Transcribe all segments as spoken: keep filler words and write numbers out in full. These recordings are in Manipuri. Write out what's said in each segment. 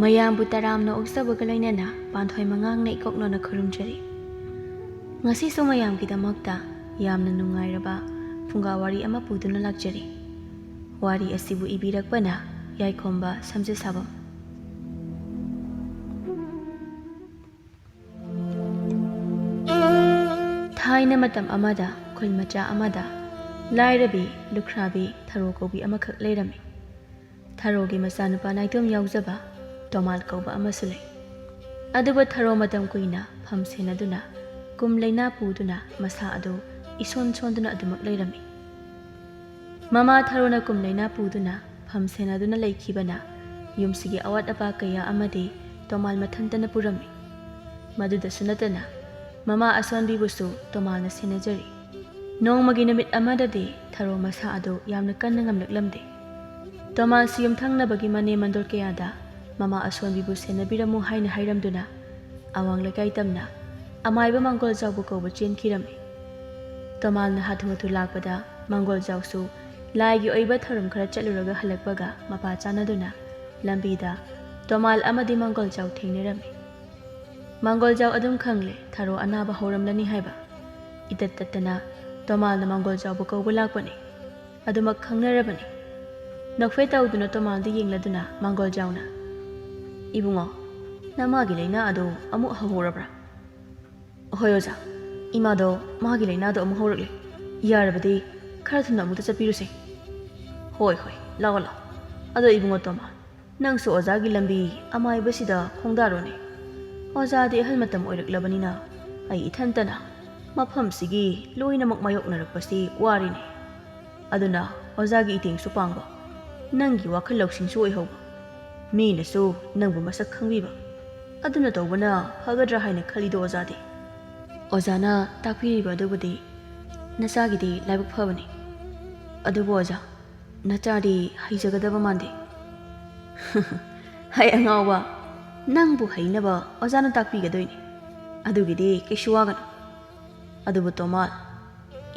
ꯃꯌꯥꯝꯕꯨ ꯇꯔꯥꯝꯅ ꯑꯣꯛꯆꯕꯒ ꯂꯣꯏꯅꯅ ꯄꯥꯟꯊꯣꯏ ꯃꯉꯥꯡꯅ ꯏꯀꯣꯛꯅꯣꯅ ꯈꯨꯔꯨꯝꯖꯔꯤ꯫ ꯉꯁꯤꯁꯨ ꯃꯌꯥꯝꯒꯤꯗꯃꯛꯇ ꯌꯥꯝꯅ ꯅꯨꯡꯉꯥꯏꯔꯕ ꯐꯨꯡꯒꯥ ꯋꯥꯔꯤ ꯑꯃ ꯄꯨꯗꯨꯅ ꯂꯥꯛꯆꯔꯤ꯫ ꯋꯥꯔꯤ ꯑꯁꯤꯕꯨ ꯏꯕꯤꯔꯛꯄꯅ ꯌꯥꯏꯈꯣꯝꯕ ꯁꯝꯖꯁꯥꯕꯝ꯫ ꯊꯥꯏꯅ ꯃꯇꯝ ꯑꯃꯗ ꯈꯨꯜ ꯃꯆꯥ ꯑꯃꯗ ꯂꯥꯏꯔꯕꯤ ꯂꯨꯈ꯭ꯔꯥꯕꯤ ꯊꯔꯣ ꯀꯧꯕꯤ ꯑꯃꯈꯛ ꯂꯩꯔꯝꯃꯤ꯫ ꯊꯔꯣꯒꯤ ꯃꯆꯥꯅꯨꯄꯥ ꯅꯥꯏꯇꯣꯝ ꯌꯥꯎꯖꯕ ꯇꯣꯃꯥꯜ ꯀꯧꯕ ꯑꯃꯁꯨ ꯂꯩ꯫ ꯑꯗꯨꯕꯨ ꯊꯔꯣ ꯃꯇꯝ ꯀꯨꯏꯅ ꯐꯝ ꯁꯦꯟꯅꯗꯨꯅ ꯀꯨꯝ ꯂꯩꯅꯥ ꯄꯨꯗꯨꯅ ꯃꯁꯥ ꯑꯗꯨ ꯏꯁꯣꯟ ꯁꯣꯟꯗꯨꯅ ꯑꯗꯨꯃꯛ ꯂꯩꯔꯝꯃꯤ꯫ ꯃꯃꯥ ꯊꯔꯣꯅ ꯀꯨꯝ ꯂꯩꯅꯥ ꯄꯨꯗꯨꯅ ꯐꯝ ꯁꯦꯟꯅꯗꯨꯅ ꯂꯩꯈꯤꯕꯅ ꯌꯨꯝꯁꯤꯒꯤ ꯑꯋꯥꯠ ꯑꯄꯥ ꯀꯌꯥ ꯑꯃꯗꯤ ꯇꯣꯃꯥꯜ ꯃꯊꯟꯇꯅ ꯄꯨꯔꯝꯃꯤ꯫ ꯃꯗꯨꯗꯁꯨ ꯅꯠꯇꯅ ꯃꯃꯥ ꯑꯁꯣꯟꯕꯤꯕꯨꯁꯨ ꯇꯣꯃꯥꯜꯅ ꯁꯦꯟꯅꯖꯔꯤ꯫ ꯅꯣꯡꯃꯒꯤ ꯅꯨꯃꯤꯠ ꯑꯃꯗꯗꯤ ꯊꯔꯣ ꯃꯁꯥ ꯑꯗꯨ ꯌꯥꯝꯅ ꯀꯟꯅ ꯉꯝꯂꯛꯂꯝꯗꯦ꯫ ꯇꯣꯃꯥꯜꯁꯤ ꯌꯨꯝꯊꯪꯅꯕꯒꯤ ꯃꯅꯦꯝ ꯃꯟꯗꯣꯜ ꯀꯌꯥꯗ ꯃꯃꯥ ꯑꯁꯣꯟꯕꯤꯕꯨ ꯁꯦꯟꯅꯕꯤꯔꯝꯃꯨ ꯍꯥꯏꯅ ꯍꯥꯏꯔꯝꯗꯨꯅ ꯑꯋꯥꯡ ꯂꯩꯀꯥꯏ ꯇꯝꯅ ꯑꯃꯥꯏꯕ ꯃꯥꯡꯒꯣꯜꯖꯥꯎꯕꯨ ꯀꯧꯕ ꯆꯦꯟꯈꯤꯔꯝꯃꯤ꯫ ꯇꯣꯃꯥꯜꯅ ꯍꯥꯊꯨ ꯍꯥꯊꯨ ꯂꯥꯛꯄꯗ ꯃꯥꯡꯒꯣꯜꯖꯥꯎꯁꯨ ꯂꯥꯏꯒꯤ ꯑꯣꯏꯕ ꯊꯧꯔꯝ ꯈꯔ ꯆꯠꯂꯨꯔꯒ ꯍꯜꯂꯛꯄꯒ ꯃꯄꯥ ꯆꯥꯅꯗꯨꯅ ꯂꯝꯕꯤꯗ ꯇꯣꯃꯥꯜ ꯑꯃꯗꯤ ꯃꯥꯡꯒꯣꯜꯖꯥꯎ ꯊꯦꯡꯅꯔꯝꯃꯤ꯫ ꯃꯥꯡꯒꯣꯜꯖꯥꯎ ꯑꯗꯨꯝ ꯈꯪꯂꯦ ꯊꯔꯣ ꯑꯅꯥꯕ ꯍꯧꯔꯝꯂꯅꯤ ꯍꯥꯏꯕ꯫ ꯏꯇꯠ ꯇꯠꯇꯅ ꯇꯣꯃꯥꯜꯅ ꯃꯥꯡꯒꯣꯜꯖꯥꯎꯕꯨ ꯀꯧꯕ ꯂꯥꯛꯄꯅꯤ꯫ ꯑꯗꯨꯃꯛ ꯈꯪꯅꯔꯕꯅꯤ꯫ ꯅꯣꯛꯐꯦꯠ ꯇꯧꯗꯨꯅ ꯇꯣꯃꯥꯜꯗ ꯌꯦꯡꯂꯗꯨꯅ ꯃꯥꯡꯒꯣꯜꯖꯥꯎꯅ, "ꯏꯕꯨꯡꯉꯣ, ꯅꯃꯥꯒꯤ ꯂꯥꯏꯅꯥ ꯑꯗꯨ ꯑꯃꯨꯛ ꯍꯧꯍꯧꯔꯕ꯭ꯔꯥ?" "ꯍꯣꯏ ꯑꯣꯖꯥ, ꯏꯃꯥꯗꯣ ꯃꯥꯒꯤ ꯂꯥꯏꯅꯥꯗꯣ ꯑꯃꯨꯛ ꯍꯧꯔꯛꯂꯦ꯫ ꯌꯥꯔꯕꯗꯤ ꯈꯔ ꯊꯨꯅ ꯑꯃꯨꯛꯇ ꯆꯠꯄꯤꯔꯨꯁꯦ꯫" "ꯍꯣꯏ, ꯍꯣꯏ, ꯂꯥꯛꯑꯣ, ꯂꯥꯛꯑꯣ꯫ ꯑꯗꯣ ꯏꯕꯨꯡꯉꯣ ꯇꯣꯃꯥ, ꯅꯪꯁꯨ ꯑꯣꯖꯥꯒꯤ ꯂꯝꯕꯤ ꯑꯃꯥꯏꯕꯁꯤꯗ ꯈꯣꯡꯗꯥꯔꯣꯅꯦ꯫ ꯑꯣꯖꯥꯗꯤ ꯑꯍꯜ ꯃꯇꯝ ꯑꯣꯏꯔꯛꯂꯕꯅꯤꯅ ꯑꯩ ꯏꯊꯟꯇꯅ ꯃꯐꯝꯁꯤꯒꯤ ꯂꯣꯏꯅꯃꯛ ꯃꯥꯌꯣꯛꯅꯔꯛꯄꯁꯤ ꯋꯥꯔꯤꯅꯦ꯫ ꯑꯗꯨꯅ ꯑꯣꯖꯥꯒꯤ ꯏꯇꯦꯡꯁꯨ ꯄꯥꯡꯕ, ꯅꯪꯒꯤ ꯋꯥꯈꯜ ꯂꯧꯁꯤꯡꯁꯨ ꯑꯣꯏꯍꯧꯕ, ꯃꯤꯅꯁꯨ ꯅꯪꯕꯨ ꯃꯁꯛ ꯈꯪꯕꯤꯕ, ꯑꯗꯨꯅ ꯇꯧꯕꯅ ꯐꯒꯗ꯭ꯔꯥ ꯍꯥꯏꯅ ꯈꯜꯂꯤꯗꯣ ꯑꯣꯖꯥꯗꯤ?" "ꯑꯣꯖꯥꯅ ꯇꯥꯛꯄꯤꯔꯤꯕ ꯑꯗꯨꯕꯨꯗꯤ ꯅꯆꯥꯒꯤꯗꯤ ꯂꯥꯏꯕꯛ ꯐꯕꯅꯤ꯫ ꯑꯗꯨꯕꯨ ꯑꯣꯖꯥ, ꯅꯆꯥꯗꯤ ꯍꯩꯖꯒꯗꯕ ꯃꯥꯟꯗꯦ꯫" "ꯍꯩ ꯑꯉꯥꯎꯕ, ꯅꯪꯕꯨ ꯍꯩꯅꯕ ꯑꯣꯖꯥꯅ ꯇꯥꯛꯄꯤꯒꯗꯣꯏꯅꯤ꯫ ꯑꯗꯨꯒꯤꯗꯤ ꯀꯩꯁꯨ ꯋꯥꯒꯅꯨ꯫ ꯑꯗꯨꯕꯨ ꯇꯣꯃꯥꯜ,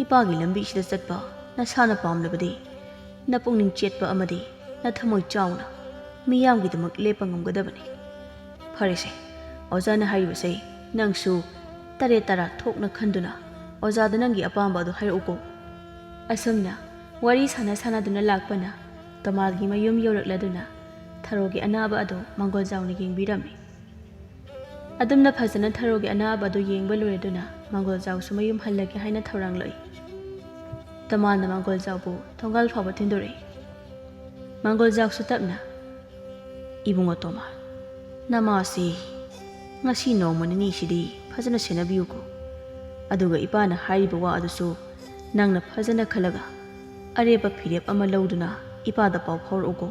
ꯏꯄꯥꯒꯤ ꯂꯝꯕꯤꯁꯤꯗ ꯆꯠꯄ ꯅꯁꯥꯅ ꯄꯥꯝꯂꯕꯗꯤ ꯅꯄꯨꯛꯅꯤꯡ ꯆꯦꯠꯄ ꯑꯃꯗꯤ ꯅꯊꯃꯣꯏ ꯆꯥꯎꯅ ꯃꯤꯌꯥꯝꯒꯤꯗꯃꯛ ꯂꯦꯞꯄ ꯉꯝꯒꯗꯕꯅꯤ꯫ ꯐꯔꯦꯁꯦ, ꯑꯣꯖꯥꯅ ꯍꯥꯏꯔꯤꯕꯁꯦ ꯅꯪꯁꯨ ꯇꯔꯦꯠ ꯇꯔꯥ ꯊꯣꯛꯅ ꯈꯟꯗꯨꯅ ꯑꯣꯖꯥꯗ ꯅꯪꯒꯤ ꯑꯄꯥꯝꯕ ꯑꯗꯨ ꯍꯥꯏꯔꯛꯎꯀꯣ꯫ ꯑꯁꯨꯝꯅ ꯋꯥꯔꯤ ꯁꯥꯟꯅ ꯁꯥꯟꯅꯗꯨꯅ ꯂꯥꯛꯄꯅ ꯇꯃꯥꯜꯒꯤ ꯃꯌꯨꯝ ꯌꯧꯔꯛꯂꯗꯨꯅ ꯊꯔꯣꯒꯤ ꯑꯅꯥꯕ ꯑꯗꯨ ꯃꯪꯒꯣꯜꯖꯥꯎꯅ ꯌꯦꯡꯕꯤꯔꯝꯃꯤ꯫ ꯑꯗꯨꯝꯅ ꯐꯖꯅ ꯊꯔꯣꯒꯤ ꯑꯅꯥꯕ ꯑꯗꯨ ꯌꯦꯡꯕ ꯂꯣꯏꯔꯗꯨꯅ ꯃꯪꯒꯣꯜꯖꯥꯎꯁꯨ ꯃꯌꯨꯝ ꯍꯜꯂꯒꯦ ꯍꯥꯏꯅ ꯊꯧꯔꯥꯡ ꯂꯧꯏ꯫ ꯇꯃꯥꯜꯅ ꯃꯪꯒꯣꯜꯖꯥꯎꯕꯨ ꯊꯣꯡꯒꯥꯜ ꯐꯥꯎꯕ ꯊꯤꯟꯗꯣꯔꯛꯏ꯫ ꯃꯪꯒꯣꯜꯖꯥꯎꯁꯨ ꯇꯞꯅ, "ꯏꯕꯨꯡꯉꯣ ꯇꯣꯃꯥ, ꯅꯃꯥꯁꯤ ꯉꯁꯤ ꯅꯣꯡꯃ ꯅꯤꯅꯤꯁꯤꯗꯤ ꯐꯖꯅ ꯁꯦꯟꯅꯕꯤꯌꯨꯀꯣ꯫ ꯑꯗꯨꯒ ꯏꯄꯥꯅ ꯍꯥꯏꯔꯤꯕ ꯋꯥ ꯑꯗꯨꯁꯨ ꯅꯪꯅ ꯐꯖꯅ ꯈꯜꯂꯒ ꯑꯔꯦꯞꯄ ꯐꯤꯔꯦꯞ ꯑꯃ ꯂꯧꯗꯨꯅ ꯏꯄꯥꯗ ꯄꯥꯎ ꯐꯥꯎꯔꯛꯎꯀꯣ꯫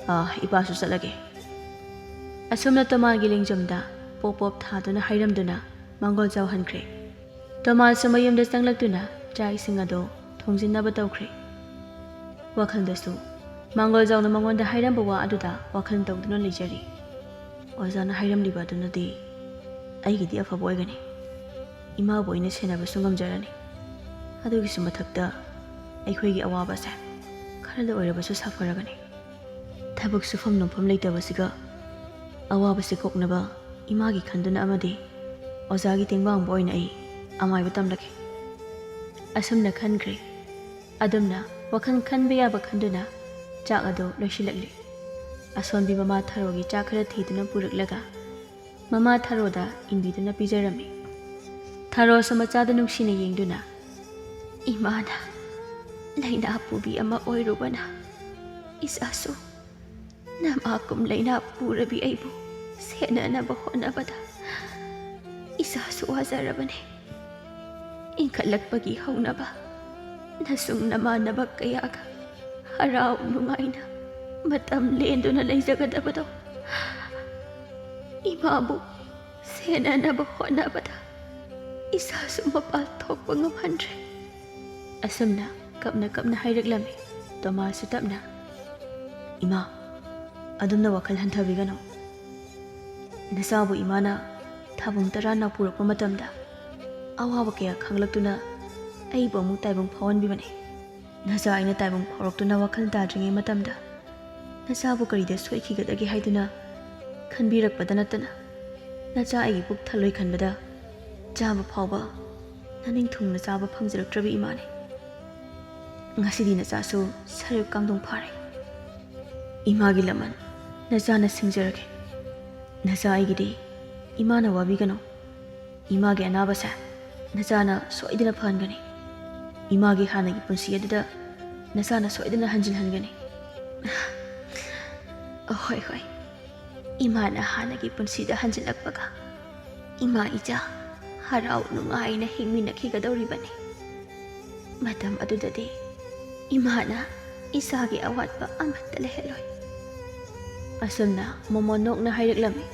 ꯑꯥ, ꯏꯄꯥꯁꯨ ꯆꯠꯂꯒꯦ꯫" ꯑꯁꯨꯝꯅ ꯇꯣꯃꯥꯒꯤ ꯂꯦꯡꯖꯨꯝꯗ ꯄꯣꯞ ꯄꯣꯞ ꯊꯥꯗꯨꯅ ꯍꯥꯏꯔꯝꯗꯨꯅ ꯃꯪꯒꯣꯜꯖꯥꯎ ꯍꯟꯈ꯭ꯔꯦ꯫ ꯇꯣꯃꯥꯁꯨ ꯃꯌꯨꯝꯗ ꯆꯪꯂꯛꯇꯨꯅ ꯆꯥꯛ ꯏꯁꯤꯡ ꯑꯗꯨ ꯊꯣꯡꯖꯤꯟꯅꯕ ꯇꯧꯈ꯭ꯔꯦ꯫ ꯋꯥꯈꯜꯗꯁꯨ ꯃꯪꯒꯣꯜꯖꯥꯎꯅ ꯃꯉꯣꯟꯗ ꯍꯥꯏꯔꯝꯕ ꯋꯥ ꯑꯗꯨꯗ ꯋꯥꯈꯜ ꯇꯧꯗꯨꯅ ꯂꯩꯖꯔꯤ꯫ ꯑꯣꯖꯥꯅ ꯍꯥꯏꯔꯝꯂꯤꯕ ꯑꯗꯨꯅꯗꯤ ꯑꯩꯒꯤꯗꯤ ꯑꯐꯕ ꯑꯣꯏꯒꯅꯤ꯫ ꯏꯃꯥꯕꯨ ꯑꯩꯅ ꯁꯦꯟꯅꯕꯁꯨ ꯉꯝꯖꯔꯅꯤ꯫ ꯑꯗꯨꯒꯤꯁꯨ ꯃꯊꯛꯇ ꯑꯩꯈꯣꯏꯒꯤ ꯑꯋꯥꯕꯁꯦ ꯈꯔꯗ ꯑꯣꯏꯔꯕꯁꯨ ꯁꯥꯐꯔꯒꯅꯤ꯫ ꯊꯕꯛ ꯁꯨꯐꯝ ꯅꯣꯝꯐꯝ ꯂꯩꯇꯕꯁꯤꯒ ꯑꯋꯥꯕꯁꯤ ꯀꯣꯛꯅꯕ ꯏꯃꯥꯒꯤ ꯈꯟꯗꯨꯅ ꯑꯃꯗꯤ ꯑꯣꯖꯥꯒꯤ ꯇꯦꯡꯕꯥꯡꯕ ꯑꯣꯏꯅ ꯑꯩ ꯑꯃꯥꯏꯕ ꯇꯝꯂꯒꯦ꯫ ꯑꯁꯨꯝꯅ ꯈꯟꯈ꯭ꯔꯦ꯫ ꯑꯗꯨꯝꯅ ꯋꯥꯈꯜ ꯈꯟꯕ ꯌꯥꯕ ꯈꯟꯗꯨꯅ ꯆꯥꯛ ꯑꯗꯨ ꯂꯣꯏꯁꯤꯜꯂꯛꯂꯤ꯫ ꯑꯁꯣꯟꯕꯤ ꯃꯃꯥ ꯊꯔꯣꯒꯤ ꯆꯥꯛ ꯈꯔ ꯊꯤꯗꯨꯅ ꯄꯨꯔꯛꯂꯒ ꯃꯃꯥ ꯊꯔꯣꯗ ꯏꯟꯕꯤꯗꯨꯅ ꯄꯤꯖꯔꯝꯃꯤ꯫ ꯊꯔꯣꯁꯨ ꯃꯆꯥꯗ ꯅꯨꯡꯁꯤꯅ ꯌꯦꯡꯗꯨꯅ, "ꯏꯃꯥꯅ ꯂꯥꯏꯅꯥ ꯄꯨꯕꯤ ꯑꯃ ꯑꯣꯏꯔꯨꯕꯅ ꯏꯆꯥꯁꯨ ꯅꯃꯥ ꯀꯨꯝ ꯂꯥꯏꯅꯥ ꯄꯨꯔꯕꯤ ꯑꯩꯕꯨ ꯁꯦꯟꯅꯅꯕ ꯍꯣꯠꯅꯕꯗ ꯏꯆꯥꯁꯨ ꯋꯥꯖꯔꯕꯅꯤ꯫ ꯏꯟꯈꯠꯂꯛꯄꯒꯤ ꯍꯧꯅꯕ ꯅꯁꯨꯡ ꯅꯃꯥꯟꯅꯕ ꯀꯌꯥꯒ ꯍꯔꯥꯎ ꯅꯨꯡꯉꯥꯏꯅ ꯃꯇꯝ ꯂꯦꯟꯗꯨꯅ ꯂꯩꯖꯒꯗꯕꯗꯣ ꯏꯃꯥꯕꯨ ꯁꯦꯟꯅꯅꯕ ꯍꯣꯠꯅꯕꯗ ꯏꯆꯥꯁꯨ ꯃꯄꯥꯜ ꯊꯣꯛꯄ ꯉꯝꯍꯟꯗ꯭ꯔꯦ꯫" ꯑꯁꯨꯝꯅ ꯀꯞꯅ ꯀꯞꯅ ꯍꯥꯏꯔꯛꯂꯝꯃꯤ꯫ ꯇꯣꯃꯥꯁꯁꯨ ꯇꯞꯅ, "ꯏꯃꯥ, ꯑꯗꯨꯝꯅ ꯋꯥꯈꯜ ꯍꯟꯊꯕꯤꯒꯅꯨ꯫ ꯅꯆꯥꯕꯨ ꯏꯃꯥꯅ ꯊꯥꯕꯨꯡ ꯇꯔꯥꯅ ꯄꯨꯔꯛꯄ ꯃꯇꯝꯗ ꯑꯋꯥꯕ ꯀꯌꯥ ꯈꯪꯂꯛꯇꯨꯅ ꯑꯩꯕꯨ ꯑꯃꯨꯛ ꯇꯥꯏꯕꯪ ꯐꯥꯎꯍꯟꯕꯤꯕꯅꯤ꯫ ꯅꯆꯥ ꯑꯩꯅ ꯇꯥꯏꯕꯪ ꯐꯥꯎꯔꯛꯇꯨꯅ ꯋꯥꯈꯜ ꯇꯥꯗ꯭ꯔꯤꯉꯩ ꯃꯇꯝꯗ ꯅꯆꯥꯕꯨ ꯀꯔꯤꯗ ꯁꯣꯏꯈꯤꯒꯗꯒꯦ ꯍꯥꯏꯗꯨꯅ ꯈꯟꯕꯤꯔꯛꯄꯗ ꯅꯠꯇꯅ, ꯅꯆꯥ ꯑꯩꯒꯤ ꯄꯨꯛ ꯊꯜꯂꯣꯏ ꯈꯟꯕꯗ ꯆꯥꯕ ꯐꯥꯎꯕ ꯅꯅꯤꯡ ꯊꯨꯡꯅ ꯆꯥꯕ ꯐꯪꯖꯔꯛꯇ꯭ꯔꯕ ꯏꯃꯥꯅꯤ꯫ ꯉꯁꯤꯗꯤ ꯅꯆꯥꯁꯨ ꯁꯔꯦꯞ ꯀꯥꯡꯗꯣꯡ ꯐꯥꯔꯦ꯫ ꯏꯃꯥꯒꯤ ꯂꯃꯟ ꯅꯆꯥꯅ ꯁꯤꯡꯖꯔꯒꯦ꯫ ꯅꯆꯥ ꯑꯩꯒꯤꯗꯤ ꯏꯃꯥꯅ ꯋꯥꯕꯤꯒꯅꯨ꯫ ꯏꯃꯥꯒꯤ ꯑꯅꯥꯕꯁꯦ ꯅꯆꯥꯅ ꯁꯣꯏꯗꯅ ꯐꯍꯟꯒꯅꯤ꯫ ꯏꯃꯥꯒꯤ ꯍꯥꯟꯅꯒꯤ ꯄꯨꯟꯁꯤ ꯑꯗꯨꯗ ꯅꯆꯥꯅ ꯁꯣꯏꯗꯅ ꯍꯟꯖꯤꯜꯍꯟꯒꯅꯤ꯫ ꯑꯍꯣꯏ, ꯍꯣꯏ꯫ ꯏꯃꯥꯅ ꯍꯥꯟꯅꯒꯤ ꯄꯨꯟꯁꯤꯗ ꯍꯟꯖꯤꯜꯂꯛꯄꯒ ꯏꯃꯥ ꯏꯆꯥ ꯍꯔꯥꯎ ꯅꯨꯡꯉꯥꯏꯅ ꯍꯤꯡꯃꯤꯟꯅꯈꯤꯒꯗꯧꯔꯤꯕꯅꯤ꯫ ꯃꯇꯝ ꯑꯗꯨꯗꯗꯤ ꯏꯃꯥꯅ ꯏꯆꯥꯒꯤ ꯑꯋꯥꯠꯄ ꯑꯃꯠꯇ ꯂꯩꯍꯜꯂꯣꯏ꯫ ꯑꯁꯨꯝꯅ ꯃꯣꯃꯣꯟ ꯅꯣꯛꯅ ꯍꯥꯏꯔꯛꯂꯝꯃꯤ꯫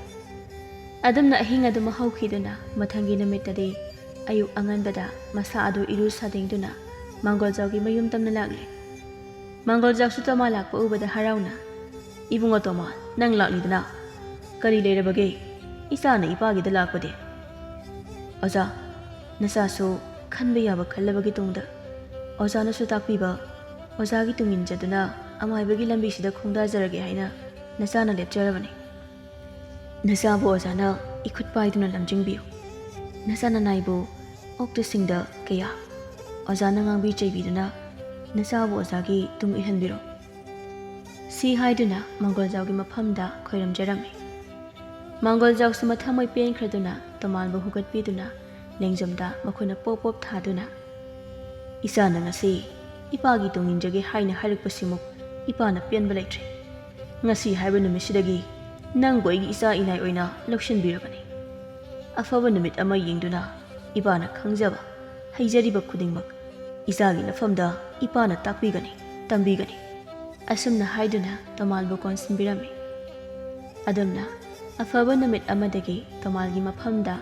ꯑꯗꯨꯝꯅ ꯑꯍꯤꯡ ꯑꯗꯨꯃꯛ ꯍꯧꯈꯤꯗꯨꯅ ꯃꯊꯪꯒꯤ ꯅꯨꯃꯤꯠꯇꯗꯤ ꯑꯌꯨꯛ ꯑꯉꯟꯕꯗ ꯃꯁꯥ ꯑꯗꯨ ꯏꯔꯨ ꯁꯥꯗꯦꯡꯗꯨꯅ ꯃꯥꯡꯒꯣꯜꯖꯥꯎꯒꯤ ꯃꯌꯨꯝ ꯇꯝꯅ ꯂꯥꯛꯂꯦ꯫ ꯃꯥꯡꯒꯣꯜꯖꯥꯎꯁꯨ ꯇꯣꯃꯥ ꯂꯥꯛꯄ ꯎꯕꯗ ꯍꯔꯥꯎꯅ, "ꯏꯕꯨꯡꯉꯣ ꯇꯣꯃꯥ, ꯅꯪ ꯂꯥꯛꯂꯤꯗꯅ? ꯀꯔꯤ ꯂꯩꯔꯕꯒꯦ? ꯏꯆꯥꯅ ꯏꯄꯥꯒꯤꯗ ꯂꯥꯛꯄꯗꯤ?" "ꯑꯣꯖꯥ, ꯅꯆꯥꯁꯨ ꯈꯟꯕ ꯌꯥꯕ ꯈꯜꯂꯕꯒꯤ ꯇꯨꯡꯗ ꯑꯣꯖꯥꯅꯁꯨ ꯇꯥꯛꯄꯤꯕ, ꯑꯣꯖꯥꯒꯤ ꯇꯨꯡ ꯏꯟꯖꯗꯨꯅ ꯑꯃꯥꯏꯕꯒꯤ ꯂꯝꯕꯤꯁꯤꯗ ꯈꯣꯡꯗꯥꯖꯔꯒꯦ ꯍꯥꯏꯅ ꯅꯆꯥꯅ ꯂꯦꯞꯆꯔꯕꯅꯤ꯫ ꯅꯆꯥꯕꯨ ꯑꯣꯖꯥꯅ ꯏꯈꯨꯠ ꯄꯥꯏꯗꯨꯅ ꯂꯝꯖꯤꯡꯕꯤꯌꯨ꯫ ꯅꯆꯥ ꯅꯅꯥꯏꯕꯨ ꯑꯣꯛꯇꯁꯤꯡꯗ ꯀꯌꯥ ꯑꯣꯖꯥꯅ ꯉꯥꯡꯕꯤ ꯆꯩꯕꯤꯗꯨꯅ ꯅꯆꯥꯕꯨ ꯑꯣꯖꯥꯒꯤ ꯇꯨꯡ ꯏꯜꯍꯟꯕꯤꯔꯣ꯫" ꯁꯤ ꯍꯥꯏꯗꯨꯅ ꯃꯥꯡꯒꯣꯜꯖꯥꯎꯒꯤ ꯃꯐꯝꯗ ꯈꯣꯏꯔꯝꯖꯔꯝꯃꯤ꯫ ꯃꯥꯡꯒꯣꯜꯖꯥꯎꯁꯨ ꯃꯊꯃꯣꯏ ꯄꯦꯟꯈ꯭ꯔꯗꯨꯅ ꯇꯣꯃꯥꯜꯕꯨ ꯍꯨꯒꯠꯄꯤꯗꯨꯅ ꯂꯦꯡꯖꯨꯝꯗ ꯃꯈꯨꯠꯅ ꯄꯣꯞ ꯄꯣꯞ ꯊꯥꯗꯨꯅ, "ꯏꯆꯥꯅ ꯉꯁꯤ ꯏꯄꯥꯒꯤ ꯇꯨꯡ ꯏꯟꯖꯒꯦ ꯍꯥꯏꯅ ꯍꯥꯏꯔꯛꯄꯁꯤꯃꯨꯛ ꯏꯄꯥꯅ ꯄꯦꯟꯕ ꯂꯩꯇ꯭ꯔꯦ꯫ ꯉꯁꯤ ꯍꯥꯏꯕ ꯅꯨꯃꯤꯠꯁꯤꯗꯒꯤ ꯅꯪꯕꯨ ꯑꯩꯒꯤ ꯏꯆꯥ ꯏꯅꯥꯏ ꯑꯣꯏꯅ ꯂꯧꯁꯤꯟꯕꯤꯔꯕꯅꯤ꯫ ꯑꯐꯕ ꯅꯨꯃꯤꯠ ꯑꯃ ꯌꯦꯡꯗꯨꯅ ꯏꯄꯥꯅ ꯈꯪꯖꯕ, ꯍꯩꯖꯔꯤꯕ ꯈꯨꯗꯤꯡꯃꯛ ꯏꯆꯥꯒꯤ ꯂꯧꯐꯝꯗ ꯏꯄꯥꯅ ꯇꯥꯛꯄꯤꯒꯅꯤ, ꯇꯝꯕꯤꯒꯅꯤ꯫" ꯑꯁꯨꯝꯅ ꯍꯥꯏꯗꯨꯅ ꯇꯣꯃꯥꯜꯕꯨ ꯀꯣꯟꯁꯤꯟꯕꯤꯔꯝꯃꯤ꯫ ꯑꯗꯨꯝꯅ ꯑꯐꯕ ꯅꯨꯃꯤꯠ ꯑꯃꯗꯒꯤ ꯇꯣꯃꯥꯜꯒꯤ ꯃꯐꯝꯗ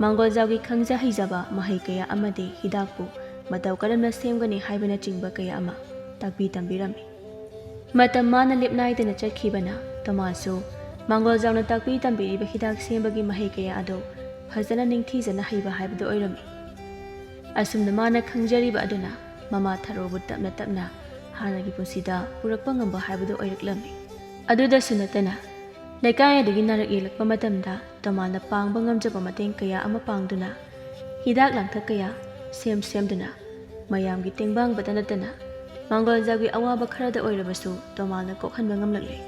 ꯃꯥꯡꯒꯣꯜꯖꯥꯎꯒꯤ ꯈꯪꯖ ꯍꯩꯖꯕ ꯃꯍꯩ ꯀꯌꯥ ꯑꯃꯗꯤ ꯍꯤꯗꯥꯛꯄꯨ ꯃꯇꯧ ꯀꯔꯝꯅ ꯁꯦꯝꯒꯅꯤ ꯍꯥꯏꯕꯅꯆꯤꯡꯕ ꯀꯌꯥ ꯑꯃ ꯇꯥꯛꯄꯤ ꯇꯝꯕꯤꯔꯝꯃꯤ꯫ ꯃꯇꯝ ꯃꯥꯅ ꯂꯦꯞꯅꯥꯏꯗꯅ ꯆꯠꯈꯤꯕꯅ ꯇꯣꯃꯥꯜꯁꯨ ꯃꯥꯡꯒꯣꯜꯖꯥꯎꯅ ꯇꯥꯛꯄꯤ ꯇꯝꯕꯤꯔꯤꯕ ꯍꯤꯗꯥꯛ ꯁꯦꯝꯕꯒꯤ ꯃꯍꯩ ꯀꯌꯥ ꯑꯗꯨ ꯐꯖꯅ ꯅꯤꯡꯊꯤꯖꯅ ꯍꯩꯕ ꯍꯥꯏꯕꯗꯨ ꯑꯣꯏꯔꯝꯃꯤ꯫ ꯑꯁꯨꯝꯅ ꯃꯥꯅ ꯈꯪꯖꯔꯤꯕ ꯑꯗꯨꯅ ꯃꯃꯥ ꯊꯔꯣꯕꯨ ꯇꯞꯅ ꯇꯞꯅ ꯍꯥꯟꯅꯒꯤ ꯄꯨꯟꯁꯤꯗ ꯄꯨꯔꯛꯄ ꯉꯝꯕ ꯍꯥꯏꯕꯗꯨ ꯑꯣꯏꯔꯛꯂꯝꯃꯤ꯫ ꯑꯗꯨꯗꯁꯨ ꯅꯠꯇꯅ, ꯂꯩꯀꯥꯏ ꯑꯗꯨꯒꯤ ꯅꯥꯔꯛ ꯌꯦꯛꯂꯛꯄ ꯃꯇꯝꯗ ꯇꯣꯃꯥꯜꯅ ꯄꯥꯡꯕ ꯉꯝꯖꯕ ꯃꯇꯦꯡ ꯀꯌꯥ ꯑꯃ ꯄꯥꯡꯗꯨꯅ, ꯍꯤꯗꯥꯛ ꯂꯥꯡꯊꯛ ꯀꯌꯥ ꯁꯦꯝ ꯁꯦꯝꯗꯨꯅ, ꯃꯌꯥꯝꯒꯤ ꯇꯦꯡꯕꯥꯡꯕꯇ ꯅꯠꯇꯅ ꯃꯥꯡꯒꯣꯜꯖꯥꯎꯒꯤ ꯑꯋꯥꯕ ꯈꯔꯗ ꯑꯣꯏꯔꯕꯁꯨ ꯇꯣꯃꯥꯜꯅ ꯀꯣꯛꯍꯟꯕ ꯉꯝꯂꯛꯂꯦ꯫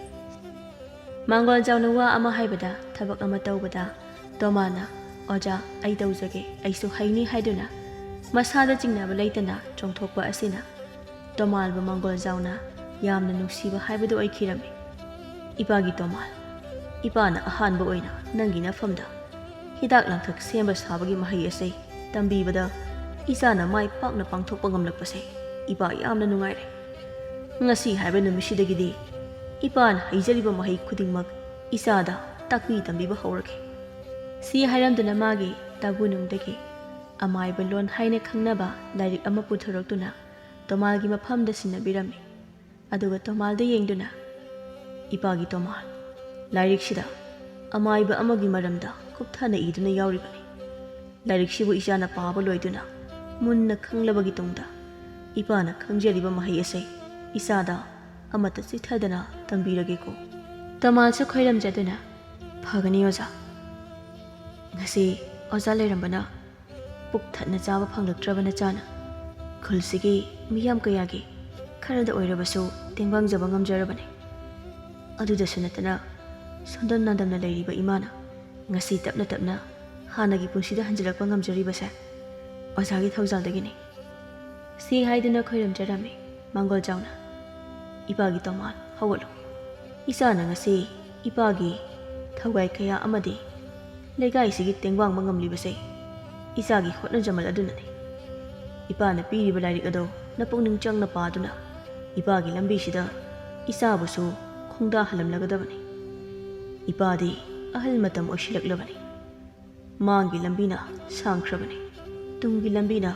ꯃꯥꯡꯒꯣꯜꯖꯥꯎꯅ ꯋꯥ ꯑꯃ ꯍꯥꯏꯕꯗ, ꯊꯕꯛ ꯑꯃ ꯇꯧꯕꯗ ꯇꯣꯃꯥꯜꯅ, "ꯑꯣꯖꯥ, ꯑꯩ ꯇꯧꯖꯒꯦ, ꯑꯩꯁꯨ ꯍꯩꯅꯤ" ꯍꯥꯏꯗꯨꯅ ꯃꯁꯥꯗ ꯆꯤꯡꯅꯕ ꯂꯩꯇꯅ ꯆꯣꯡꯊꯣꯛꯄ ꯑꯁꯤꯅ ꯇꯣꯃꯥꯜꯕꯨ ꯃꯥꯡꯒꯣꯜꯖꯥꯎꯅ ꯌꯥꯝꯅ ꯅꯨꯡꯁꯤꯕ ꯍꯥꯏꯕꯗꯨ ꯑꯣꯏꯈꯤꯔꯝꯃꯤ꯫ "ꯏꯄꯥꯒꯤ ꯇꯣꯃꯥꯜ, ꯏꯄꯥꯅ ꯑꯍꯥꯟꯕ ꯑꯣꯏꯅ ꯅꯪꯒꯤ ꯅꯐꯝꯗ ꯍꯤꯗꯥꯛ ꯂꯥꯡꯊꯛ ꯁꯦꯝꯕ ꯁꯥꯕꯒꯤ ꯃꯍꯩ ꯑꯁꯤ ꯇꯝꯕꯤꯕꯗ ꯏꯆꯥꯅ ꯃꯥꯏ ꯄꯥꯛꯅ ꯄꯥꯡꯊꯣꯛꯄ ꯉꯝꯂꯛꯄꯁꯦ ꯏꯄꯥ ꯌꯥꯝꯅ ꯅꯨꯡꯉꯥꯏꯔꯦ꯫ ꯉꯁꯤ ꯍꯥꯏꯕ ꯅꯨꯃꯤꯠꯁꯤꯗꯒꯤꯗꯤ ꯏꯄꯥꯅ ꯍꯩꯖꯔꯤꯕ ꯃꯍꯩ ꯈꯨꯗꯤꯡꯃꯛ ꯏꯆꯥꯗ ꯇꯥꯛꯄꯤ ꯇꯝꯕꯤꯕ ꯍꯧꯔꯒꯦ꯫" ꯁꯤ ꯍꯥꯏꯔꯝꯗꯨꯅ ꯃꯥꯒꯤ ꯇꯥꯒꯨꯅꯨꯡꯗꯒꯤ ꯑꯃꯥꯏꯕ ꯂꯣꯟ ꯍꯥꯏꯅ ꯈꯪꯅꯕ ꯂꯥꯏꯔꯤꯛ ꯑꯃ ꯄꯨꯊꯣꯔꯛꯇꯨꯅ ꯇꯣꯃꯥꯜꯒꯤ ꯃꯐꯝꯗ ꯁꯤꯟꯅꯕꯤꯔꯝꯃꯤ꯫ ꯑꯗꯨꯒ ꯇꯣꯃꯥꯜꯗ ꯌꯦꯡꯗꯨꯅ, "ꯏꯄꯥꯒꯤ ꯇꯣꯃꯥꯜ, ꯂꯥꯏꯔꯤꯛꯁꯤꯗ ꯑꯃꯥꯏꯕ ꯑꯃꯒꯤ ꯃꯔꯝꯗ ꯀꯨꯞꯊꯅ ꯏꯗꯨꯅ ꯌꯥꯎꯔꯤꯕꯅꯤ꯫ ꯂꯥꯏꯔꯤꯛꯁꯤꯕꯨ ꯏꯆꯥꯅ ꯄꯥꯕ ꯂꯣꯏꯗꯨꯅ ꯃꯨꯟꯅ ꯈꯪꯂꯕꯒꯤ ꯇꯨꯡꯗ ꯏꯄꯥꯅ ꯈꯪꯖꯔꯤꯕ ꯃꯍꯩ ꯑꯁꯤ ꯏꯆꯥꯗ ꯑꯃꯠꯇ ꯆꯤꯠꯊꯗꯅ ꯇꯝꯕꯤꯔꯒꯦꯀꯣ꯫" ꯇꯣꯃꯥꯜꯁꯨ ꯈꯣꯏꯔꯝꯖꯗꯨꯅ, "ꯐꯒꯅꯤ ꯑꯣꯖꯥ꯫ ꯉꯁꯤ ꯑꯣꯖꯥ ꯂꯩꯔꯝꯕꯅ ꯄꯨꯛ ꯊꯟꯅ ꯆꯥꯕ ꯐꯪꯂꯛꯇ꯭ꯔꯕ ꯅꯆꯥꯅ ꯈꯨꯜꯁꯤꯒꯤ ꯃꯤꯌꯥꯝ ꯀꯌꯥꯒꯤ ꯈꯔꯗ ꯑꯣꯏꯔꯕꯁꯨ ꯇꯦꯡꯕꯥꯡꯖꯕ ꯉꯝꯖꯔꯕꯅꯤ꯫ ꯑꯗꯨꯗꯁꯨ ꯅꯠꯇꯅ ꯁꯣꯟꯗꯝ ꯅꯥꯗꯝꯅ ꯂꯩꯔꯤꯕ ꯏꯃꯥꯅ ꯉꯁꯤ ꯇꯞꯅ ꯇꯞꯅ ꯍꯥꯟꯅꯒꯤ ꯄꯨꯟꯁꯤꯗ ꯍꯟꯖꯤꯜꯂꯛꯄ ꯉꯝꯖꯔꯤꯕꯁꯦ ꯑꯣꯖꯥꯒꯤ ꯊꯧꯖꯥꯜꯗꯒꯤꯅꯤ꯫" ꯁꯤ ꯍꯥꯏꯗꯨꯅ ꯈꯣꯏꯔꯝꯖꯔꯝꯃꯤ ꯃꯥꯡꯒꯣꯜꯖꯥꯎꯅ꯫ "ꯏꯄꯥꯒꯤ ꯇꯣꯃꯥꯜ, ꯍꯧꯒꯠꯂꯨ꯫ ꯏꯆꯥꯅ ꯉꯁꯤ ꯏꯄꯥꯒꯤ ꯊꯧꯒꯥꯏ ꯀꯌꯥ ꯑꯃꯗꯤ ꯂꯩꯀꯥꯏꯁꯤꯒꯤ ꯇꯦꯡꯕꯥꯡꯕ ꯉꯝꯂꯤꯕꯁꯦ ꯏꯆꯥꯒꯤ ꯍꯣꯠꯅꯖꯃꯜ ꯑꯗꯨꯅꯅꯤ꯫ ꯏꯄꯥꯅ ꯄꯤꯔꯤꯕ ꯂꯥꯏꯔꯤꯛ ꯑꯗꯣ ꯅꯄꯨꯛꯅꯤꯡ ꯆꯪꯅ ꯄꯥꯗꯨꯅ ꯏꯄꯥꯒꯤ ꯂꯝꯕꯤꯁꯤꯗ ꯏꯆꯥꯕꯨꯁꯨ ꯈꯣꯡꯗꯥꯍꯜꯂꯝꯂꯒꯗꯕꯅꯤ꯫ ꯏꯄꯥꯗꯤ ꯑꯍꯜ ꯃꯇꯝ ꯑꯣꯏꯁꯤꯜꯂꯛꯂꯕꯅꯤ꯫ ꯃꯥꯡꯒꯤ ꯂꯝꯕꯤꯅ ꯁꯥꯡꯈ꯭ꯔꯕꯅꯤ, ꯇꯨꯡꯒꯤ ꯂꯝꯕꯤꯅ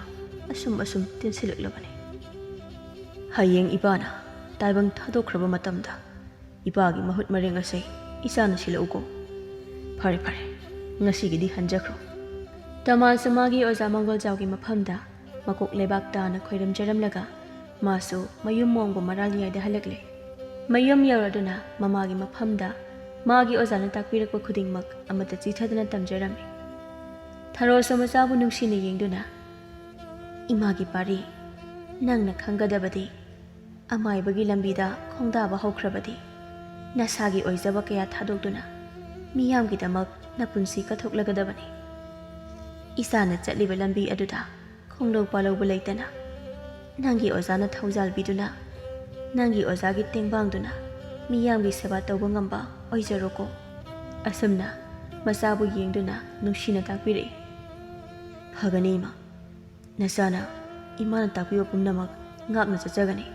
ꯑꯁꯨꯝ ꯑꯁꯨꯝ ꯇꯦꯟꯁꯤꯜꯂꯛꯂꯕꯅꯤ꯫ ꯍꯌꯦꯡ ꯏꯄꯥꯅ ꯇꯥꯏꯕꯪ ꯊꯥꯗꯣꯛꯈ꯭ꯔꯕ ꯃꯇꯝꯗ ꯏꯄꯥꯒꯤ ꯃꯍꯨꯠ ꯃꯔꯦꯡ ꯑꯁꯦ ꯏꯆꯥꯅ ꯁꯤꯜꯂꯛꯎꯀꯣ꯫ ꯐꯔꯦ, ꯐꯔꯦ, ꯉꯁꯤꯒꯤꯗꯤ ꯍꯟꯖꯈ꯭ꯔꯣ꯫" ꯇꯣꯃꯥꯜꯁꯨ ꯃꯥꯒꯤ ꯑꯣꯖꯥ ꯃꯪꯒꯣꯜꯖꯥꯎꯒꯤ ꯃꯐꯝꯗ ꯃꯀꯣꯛ ꯂꯩꯕꯥꯛ ꯇꯥꯅ ꯈꯣꯏꯔꯝꯖꯔꯝꯂꯒ ꯃꯥꯁꯨ ꯃꯌꯨꯝ ꯃꯣꯡꯒꯨꯝ ꯃꯔꯥꯜ ꯌꯥꯏꯗ ꯍꯜꯂꯛꯂꯦ꯫ ꯃꯌꯨꯝ ꯌꯧꯔꯗꯨꯅ ꯃꯃꯥꯒꯤ ꯃꯐꯝꯗ ꯃꯥꯒꯤ ꯑꯣꯖꯥꯅ ꯇꯥꯛꯄꯤꯔꯛꯄ ꯈꯨꯗꯤꯡꯃꯛ ꯑꯃꯠꯇ ꯆꯤꯊꯗꯅ ꯇꯝꯖꯔꯝꯃꯤ꯫ ꯊꯔꯣꯁꯨ ꯃꯆꯥꯕꯨ ꯅꯨꯡꯁꯤꯅ ꯌꯦꯡꯗꯨꯅ, "ꯏꯃꯥꯒꯤ ꯄꯥꯔꯤ, ꯅꯪꯅ ꯈꯪꯒꯗꯕꯗꯤ, ꯑꯃꯥꯏꯕꯒꯤ ꯂꯝꯕꯤꯗ ꯈꯣꯡꯗꯥꯕ ꯍꯧꯈ꯭ꯔꯕꯗꯤ, ꯅꯁꯥꯒꯤ ꯑꯣꯏꯖꯕ ꯀꯌꯥ ꯊꯥꯗꯣꯛꯇꯨꯅ ꯃꯤꯌꯥꯝꯒꯤꯗꯃꯛ ꯅꯄꯨꯟꯁꯤ ꯀꯠꯊꯣꯛꯂꯒꯗꯕꯅꯤ꯫ ꯏꯆꯥꯅ ꯆꯠꯂꯤꯕ ꯂꯝꯕꯤ ꯑꯗꯨꯗ ꯈꯣꯡꯂꯧ ꯄꯥꯂꯧꯕ ꯂꯩꯇꯅ, ꯅꯪꯒꯤ ꯑꯣꯖꯥꯅ ꯊꯧꯖꯥꯜꯕꯤꯗꯨꯅ, ꯅꯪꯒꯤ ꯑꯣꯖꯥꯒꯤ ꯇꯦꯡꯕꯥꯡꯗꯨꯅ ꯃꯤꯌꯥꯝꯒꯤ ꯁꯦꯕꯥ ꯇꯧꯕ ꯉꯝꯕ ꯑꯣꯏꯖꯔꯣꯀꯣ"꯫ ꯑꯁꯨꯝꯅ ꯃꯆꯥꯕꯨ ꯌꯦꯡꯗꯨꯅ ꯅꯨꯡꯁꯤꯅ ꯇꯥꯛꯄꯤꯔꯛꯏ꯫ "ꯐꯒꯅꯤ ꯏꯃꯥ, ꯅꯆꯥꯅ ꯏꯃꯥꯅ ꯇꯥꯛꯄꯤꯕ ꯄꯨꯝꯅꯃꯛ ꯉꯥꯛꯅ ꯆꯠꯆꯒꯅꯤ꯫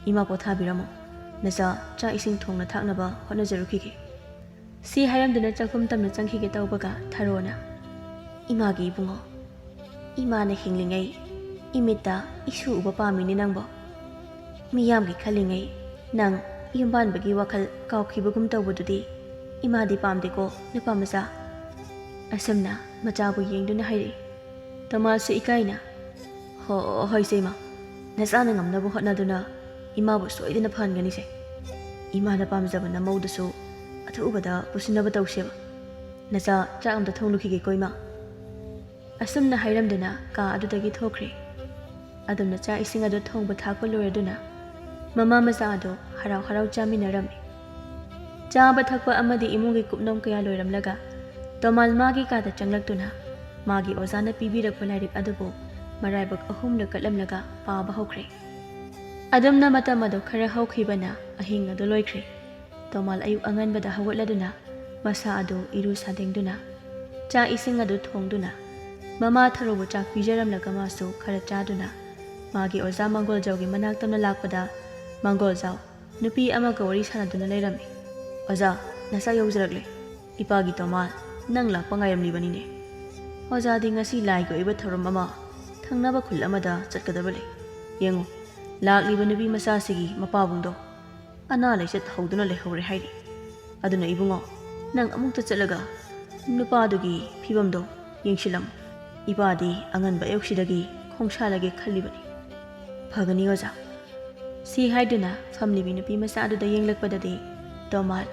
ꯏꯃꯥ ꯄꯣꯊꯥꯕꯤꯔꯝꯃꯣ, ꯅꯆꯥ ꯆꯥꯛ ꯏꯁꯤꯡ ꯊꯣꯡꯅ ꯊꯥꯛꯅꯕ ꯍꯣꯠꯅꯖꯔꯨꯈꯤꯒꯦ"꯫ ꯁꯤ ꯍꯥꯏꯔꯝꯗꯨꯅ ꯆꯥꯛꯈꯨꯝ ꯇꯝꯅ ꯆꯪꯈꯤꯒꯦ ꯇꯧꯕꯒ ꯊꯔꯣꯅ, "ꯏꯃꯥꯒꯤ ꯏꯕꯨꯡꯉꯣ, ꯏꯃꯥꯅ ꯍꯤꯡꯂꯤꯉꯩ ꯏꯃꯤꯠꯇ ꯏꯁꯨ ꯎꯕ ꯄꯥꯝꯃꯤꯅꯦ ꯅꯪꯕꯣ꯫ ꯃꯤꯌꯥꯝꯒꯤ ꯈꯜꯂꯤꯉꯩ ꯅꯪ ꯌꯨꯝꯕꯥꯟꯕꯒꯤ ꯋꯥꯈꯜ ꯀꯥꯎꯈꯤꯕꯒꯨꯝ ꯇꯧꯕꯗꯨꯗꯤ ꯏꯃꯥꯗꯤ ꯄꯥꯝꯗꯦꯀꯣ ꯅꯨꯄꯥ ꯃꯆꯥ"꯫ ꯑꯁꯨꯝꯅ ꯃꯆꯥꯕꯨ ꯌꯦꯡꯗꯨꯅ ꯍꯥꯏꯔꯛꯏ꯫ ꯇꯣꯃꯥꯁꯁꯨ ꯏꯀꯥꯏꯅ, "ꯍꯣ, ꯍꯣꯏꯁꯦ ꯏꯃꯥ, ꯅꯆꯥꯅ ꯉꯝꯅꯕ ꯍꯣꯠꯅꯗꯨꯅ ꯏꯃꯥꯕꯨ ꯁꯣꯏꯗꯅ ꯐꯍꯟꯒꯅꯤꯁꯦ꯫ ꯏꯃꯥꯅ ꯄꯥꯝꯖꯕ ꯅꯃꯧꯗꯨꯁꯨ ꯑꯊꯨꯕꯗ ꯄꯨꯁꯤꯟꯅꯕ ꯇꯧꯁꯦꯕ꯫ ꯅꯆꯥ ꯆꯥꯛ ꯑꯝꯇ ꯊꯣꯡꯂꯨꯈꯤꯒꯦꯀꯣ ꯏꯃꯥ"꯫ ꯑꯁꯨꯝꯅ ꯍꯥꯏꯔꯝꯗꯨꯅ ꯀꯥ ꯑꯗꯨꯗꯒꯤ ꯊꯣꯛꯈ꯭ꯔꯦ꯫ ꯑꯗꯨꯝꯅ ꯆꯥꯛ ꯏꯁꯤꯡ ꯑꯗꯨ ꯊꯣꯡꯕ ꯊꯥꯛꯄ ꯂꯣꯏꯔꯗꯨꯅ ꯃꯃꯥ ꯃꯆꯥ ꯑꯗꯨ ꯍꯔꯥꯎ ꯍꯔꯥꯎ ꯆꯥꯃꯤꯟꯅꯔꯝꯃꯤ꯫ ꯆꯥꯕ ꯊꯛꯄ ꯑꯃꯗꯤ ꯏꯃꯨꯡꯒꯤ ꯀꯨꯞꯅꯣꯝ ꯀꯌꯥ ꯂꯣꯏꯔꯝꯂꯒ ꯇꯣꯃꯥꯜ ꯃꯥꯒꯤ ꯀꯥꯗ ꯆꯪꯂꯛꯇꯨꯅ ꯃꯥꯒꯤ ꯑꯣꯖꯥꯅ ꯄꯤꯕꯤꯔꯛꯄ ꯂꯥꯏꯔꯤꯛ ꯑꯗꯨꯕꯨ ꯃꯔꯥꯏꯕꯛ ꯑꯍꯨꯝꯂꯛ ꯀꯠꯂꯝꯂꯒ ꯄꯥꯕ ꯍꯧꯈ꯭ꯔꯦ꯫ ꯑꯗꯨꯝꯅ ꯃꯇꯝ ꯑꯗꯨ ꯈꯔ ꯍꯧꯈꯤꯕꯅ ꯑꯍꯤꯡ ꯑꯗꯨ ꯂꯣꯏꯈ꯭ꯔꯦ꯫ ꯇꯣꯃꯥꯜ ꯑꯌꯨꯛ ꯑꯉꯟꯕꯗ ꯍꯧꯒꯠꯂꯗꯨꯅ ꯃꯁꯥ ꯑꯗꯨ ꯏꯔꯨ ꯁꯥꯗꯦꯡꯗꯨꯅ ꯆꯥꯛ ꯏꯁꯤꯡ ꯑꯗꯨ ꯊꯣꯡꯗꯨꯅ ꯃꯃꯥ ꯊꯔꯣꯕꯨ ꯆꯥꯛ ꯄꯤꯖꯔꯝꯂꯒ ꯃꯥꯁꯨ ꯈꯔ ꯆꯥꯗꯨꯅ ꯃꯥꯒꯤ ꯑꯣꯖꯥ ꯃꯪꯒꯣꯜꯖꯥꯎꯒꯤ ꯃꯅꯥꯛ ꯇꯝꯅ ꯂꯥꯛꯄꯗ, "ꯃꯪꯒꯣꯜꯖꯥꯎ, ꯅꯨꯄꯤ ꯑꯃꯒ ꯋꯥꯔꯤ ꯁꯥꯟꯅꯗꯨꯅ ꯂꯩꯔꯝꯃꯤ꯫ ꯑꯣꯖꯥ, ꯅꯆꯥ ꯌꯧꯖꯔꯛꯂꯦ꯫ ꯏꯄꯥꯒꯤ ꯇꯣꯃꯥꯜ ꯅꯪ ꯂꯥꯛꯄ ꯉꯥꯏꯔꯝꯂꯤꯕꯅꯤꯅꯦ꯫ ꯑꯣꯖꯥꯗꯤ ꯉꯁꯤ ꯂꯥꯏꯒꯤ ꯑꯣꯏꯕ ꯊꯧꯔꯝ ꯑꯃ ꯊꯪꯅꯕ ꯈꯨꯜ ꯑꯃꯗ ꯆꯠꯀꯗꯕ ꯂꯩ꯫ ꯌꯦꯡꯉꯨ, ꯂꯥꯛꯂꯤꯕ ꯅꯨꯄꯤ ꯃꯆꯥꯁꯤꯒꯤ ꯃꯄꯥꯕꯨꯡꯗꯣ ꯑꯅꯥ ꯂꯥꯏꯆꯠ ꯍꯧꯗꯨꯅ ꯂꯩꯍꯧꯔꯦ ꯍꯥꯏꯔꯤ꯫ ꯑꯗꯨꯅ ꯏꯕꯨꯡꯉꯣ, ꯅꯪ ꯑꯃꯨꯛꯇ ꯆꯠꯂꯒ ꯅꯨꯄꯥꯗꯨꯒꯤ ꯐꯤꯕꯝꯗꯣ ꯌꯦꯡꯁꯤꯜꯂꯝꯃꯨ꯫ ꯏꯄꯥꯗꯤ ꯑꯉꯟꯕ ꯑꯌꯨꯛꯁꯤꯗꯒꯤ ꯈꯣꯡꯁꯥꯜꯂꯒꯦ ꯈꯜꯂꯤꯕꯅꯤ"꯫ "ꯐꯒꯅꯤ ꯑꯣꯖꯥ"꯫ ꯁꯤ ꯍꯥꯏꯗꯨꯅ ꯐꯝꯂꯤꯕꯤ ꯅꯨꯄꯤ ꯃꯆꯥ ꯑꯗꯨꯗ ꯌꯦꯡꯂꯛꯄꯗꯗꯤ ꯇꯣꯃꯥꯜ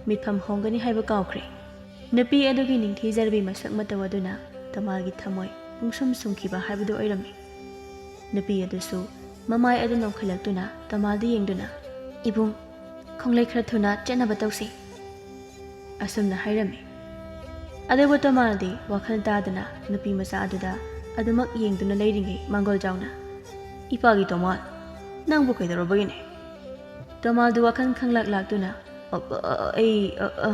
ꯃꯤꯠꯐꯝ ꯍꯣꯡꯒꯅꯤ ꯍꯥꯏꯕ ꯀꯥꯎꯈ꯭ꯔꯦ꯫ ꯅꯨꯄꯤ ꯑꯗꯨꯒꯤ ꯅꯤꯡꯊꯤꯖꯔꯕꯤ ꯃꯁꯛ ꯃꯇꯧ ꯑꯗꯨꯅ ꯇꯣꯃꯥꯜꯒꯤ ꯊꯃꯣꯏ ꯄꯨꯡꯁꯨꯝ ꯁꯨꯝꯈꯤꯕ ꯍꯥꯏꯕꯗꯨ ꯑꯣꯏꯔꯝꯃꯤ꯫ ꯅꯨꯄꯤ ꯑꯗꯨꯁꯨ ꯃꯃꯥꯏ ꯑꯗꯨ ꯅꯣꯝꯈꯠꯂꯛꯇꯨꯅ ꯇꯣꯃꯥꯜꯗ ꯌꯦꯡꯗꯨꯅ, "ꯏꯕꯨꯡ, ꯈꯣꯡꯂꯩ ꯈꯔ ꯊꯨꯅ ꯆꯠꯅꯕ ꯇꯧꯁꯤ," ꯑꯁꯨꯝꯅ ꯍꯥꯏꯔꯝꯃꯤ꯫ ꯑꯗꯨꯕꯨ ꯇꯣꯃꯥꯜꯗꯤ ꯋꯥꯈꯜ ꯇꯥꯗꯅ ꯅꯨꯄꯤ ꯃꯆꯥ ꯑꯗꯨꯗ ꯑꯗꯨꯃꯛ ꯌꯦꯡꯗꯨꯅ ꯂꯩꯔꯤꯉꯩ ꯃꯥꯡꯒꯣꯜꯖꯥꯎꯅ, "ꯏꯄꯥꯒꯤ ꯇꯣꯃꯥꯜ, ꯅꯪꯕꯨ ꯀꯩꯗꯧꯔꯕꯒꯤꯅꯦ?" ꯇꯣꯃꯥꯜꯗꯨ ꯋꯥꯈꯜ ꯈꯪꯂꯥꯛ ꯂꯥꯛꯇꯨꯅ, "ꯑ, ꯑ, ꯑ, ꯑꯩ, ꯑ, ꯑ,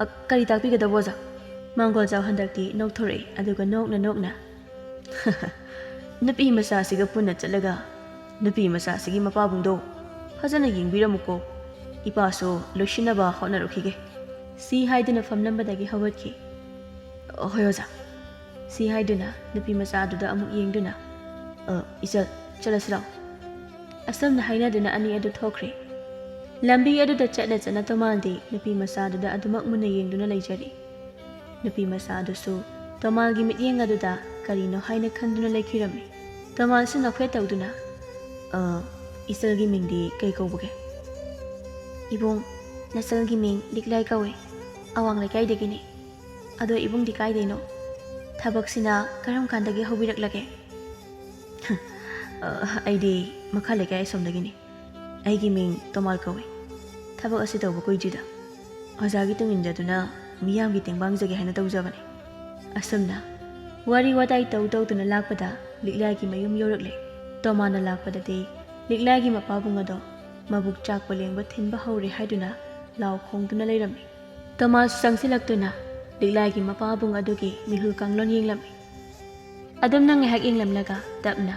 ꯑ, ꯀꯔꯤ ꯇꯥꯛꯄꯤꯒꯗꯕ, ꯑꯣꯖꯥ?" ꯃꯥꯡꯒꯣꯜꯖꯥꯎ ꯍꯟꯗꯛꯇꯤ ꯅꯣꯛꯊꯣꯔꯛꯏ, ꯑꯗꯨꯒ ꯅꯣꯛꯅ ꯅꯣꯛꯅ, "ꯅꯨꯄꯤ ꯃꯆꯥꯁꯤꯒ ꯄꯨꯟꯅ ꯆꯠꯂꯒ ꯅꯨꯄꯤ ꯃꯆꯥꯁꯤꯒꯤ ꯃꯄꯥꯕꯨꯡꯗꯣ ꯐꯖꯅ ꯌꯦꯡꯕꯤꯔꯝꯃꯨꯀꯣ꯫ ꯏꯄꯥꯁꯨ ꯂꯣꯏꯁꯤꯟꯅꯕ ꯍꯣꯠꯅꯔꯨꯈꯤꯒꯦ," ꯁꯤ ꯍꯥꯏꯗꯨꯅ ꯐꯝꯂꯝꯕꯗꯒꯤ ꯍꯧꯒꯠꯈꯤ꯫ "ꯑ, ꯍꯣꯏ, ꯑꯣꯖꯥ," ꯁꯤ ꯍꯥꯏꯗꯨꯅ ꯅꯨꯄꯤ ꯃꯆꯥ ꯑꯗꯨꯗ ꯑꯃꯨꯛ ꯌꯦꯡꯗꯨꯅ, "ꯑ, ꯏꯆꯜ, ꯆꯠꯂꯁꯤ ꯂꯥꯎ," ꯑꯁꯨꯝꯅ ꯍꯥꯏꯅꯗꯨꯅ ꯑꯅꯤ ꯑꯗꯨ ꯊꯣꯛꯈ꯭ꯔꯦ꯫ ꯂꯝꯕꯤ ꯑꯗꯨꯗ ꯆꯠꯅ ꯆꯠꯅ ꯇꯣꯃꯥꯜꯗꯤ ꯅꯨꯄꯤ ꯃꯆꯥ ꯑꯗꯨꯗ ꯑꯗꯨꯃꯛ ꯃꯨꯟꯅ ꯌꯦꯡꯗꯨꯅ ꯂꯩꯖꯔꯤ꯫ ꯅꯨꯄꯤ ꯃꯆꯥ ꯑꯗꯨꯁꯨ ꯇꯣꯃꯥꯜꯒꯤ ꯃꯤꯠꯌꯦꯡ ꯑꯗꯨꯗ ꯀꯔꯤꯅꯣ ꯍꯥꯏꯅ ꯈꯟꯗꯨꯅ ꯂꯩꯈꯤꯔꯝꯃꯤ꯫ ꯇꯣꯃꯥꯜꯁꯨ ꯅꯣꯛꯐꯦꯠ ꯇꯧꯗꯨꯅ, "ꯑ, ꯏꯆꯜꯒꯤ ꯃꯤꯡꯗꯤ ꯀꯩ ꯀꯧꯕꯒꯦ?" "ꯏꯕꯨꯡ, ꯅꯆꯜꯒꯤ ꯃꯤꯡ ꯂꯤꯛꯂꯥꯏ ꯀꯧꯏ꯫ ꯑꯋꯥꯡ ꯂꯩꯀꯥꯏꯗꯒꯤꯅꯤ꯫ ꯑꯗꯣ ꯏꯕꯨꯡꯗꯤ ꯀꯥꯏꯗꯩꯅꯣ? ꯊꯕꯛꯁꯤꯅ ꯀꯔꯝ ꯀꯥꯟꯗꯒꯤ ꯍꯧꯕꯤꯔꯛꯂꯒꯦ?" "ꯑ, ꯑꯩꯗꯤ ꯃꯈꯥ ꯂꯩꯀꯥꯏ ꯑꯁꯣꯝꯗꯒꯤꯅꯤ꯫ ꯑꯩꯒꯤ ꯃꯤꯡ ꯇꯣꯃꯥꯜ ꯀꯧꯏ꯫ ꯊꯕꯛ ꯑꯁꯤ ꯇꯧꯕ ꯀꯨꯏꯗ꯭ꯔꯤꯗ꯫ ꯑꯣꯖꯥꯒꯤ ꯇꯨꯡ ꯏꯟꯖꯗꯨꯅ ꯃꯤꯌꯥꯝꯒꯤ ꯇꯦꯡꯕꯥꯡꯖꯒꯦ ꯍꯥꯏꯅ ꯇꯧꯖꯕꯅꯤ꯫" ꯑꯁꯨꯝꯅ ꯋꯥꯔꯤ ꯋꯥꯇꯥꯏ ꯇꯧ ꯇꯧꯗꯨꯅ ꯂꯥꯛꯄꯗ ꯂꯤꯛꯂꯥꯏꯒꯤ ꯃꯌꯨꯝ ꯌꯧꯔꯛꯂꯦ꯫ ꯇꯣꯃꯥꯜꯅ ꯂꯥꯛꯄꯗꯗꯤ ꯂꯤꯛꯂꯥꯏꯒꯤ ꯃꯄꯥꯕꯨꯡ ꯑꯗꯣ ꯃꯕꯨꯛ ꯆꯥꯛꯄ ꯂꯦꯡꯕ ꯊꯤꯟꯕ ꯍꯧꯔꯦ ꯍꯥꯏꯗꯨꯅ ꯂꯥꯎ ꯈꯣꯡꯗꯨꯅ ꯂꯩꯔꯝꯃꯤ꯫ ꯇꯣꯃꯥꯜꯁꯨ ꯆꯪꯁꯤꯜꯂꯛꯇꯨꯅ ꯂꯤꯛꯂꯥꯏꯒꯤ ꯃꯄꯥꯕꯨꯡ ꯑꯗꯨꯒꯤ ꯃꯤꯍꯨꯜ ꯀꯥꯡꯂꯣꯟ ꯌꯦꯡꯂꯝꯃꯤ꯫ ꯑꯗꯨꯝꯅ ꯉꯥꯏꯍꯥꯛ ꯌꯦꯡꯂꯝꯂꯒ ꯇꯞꯅ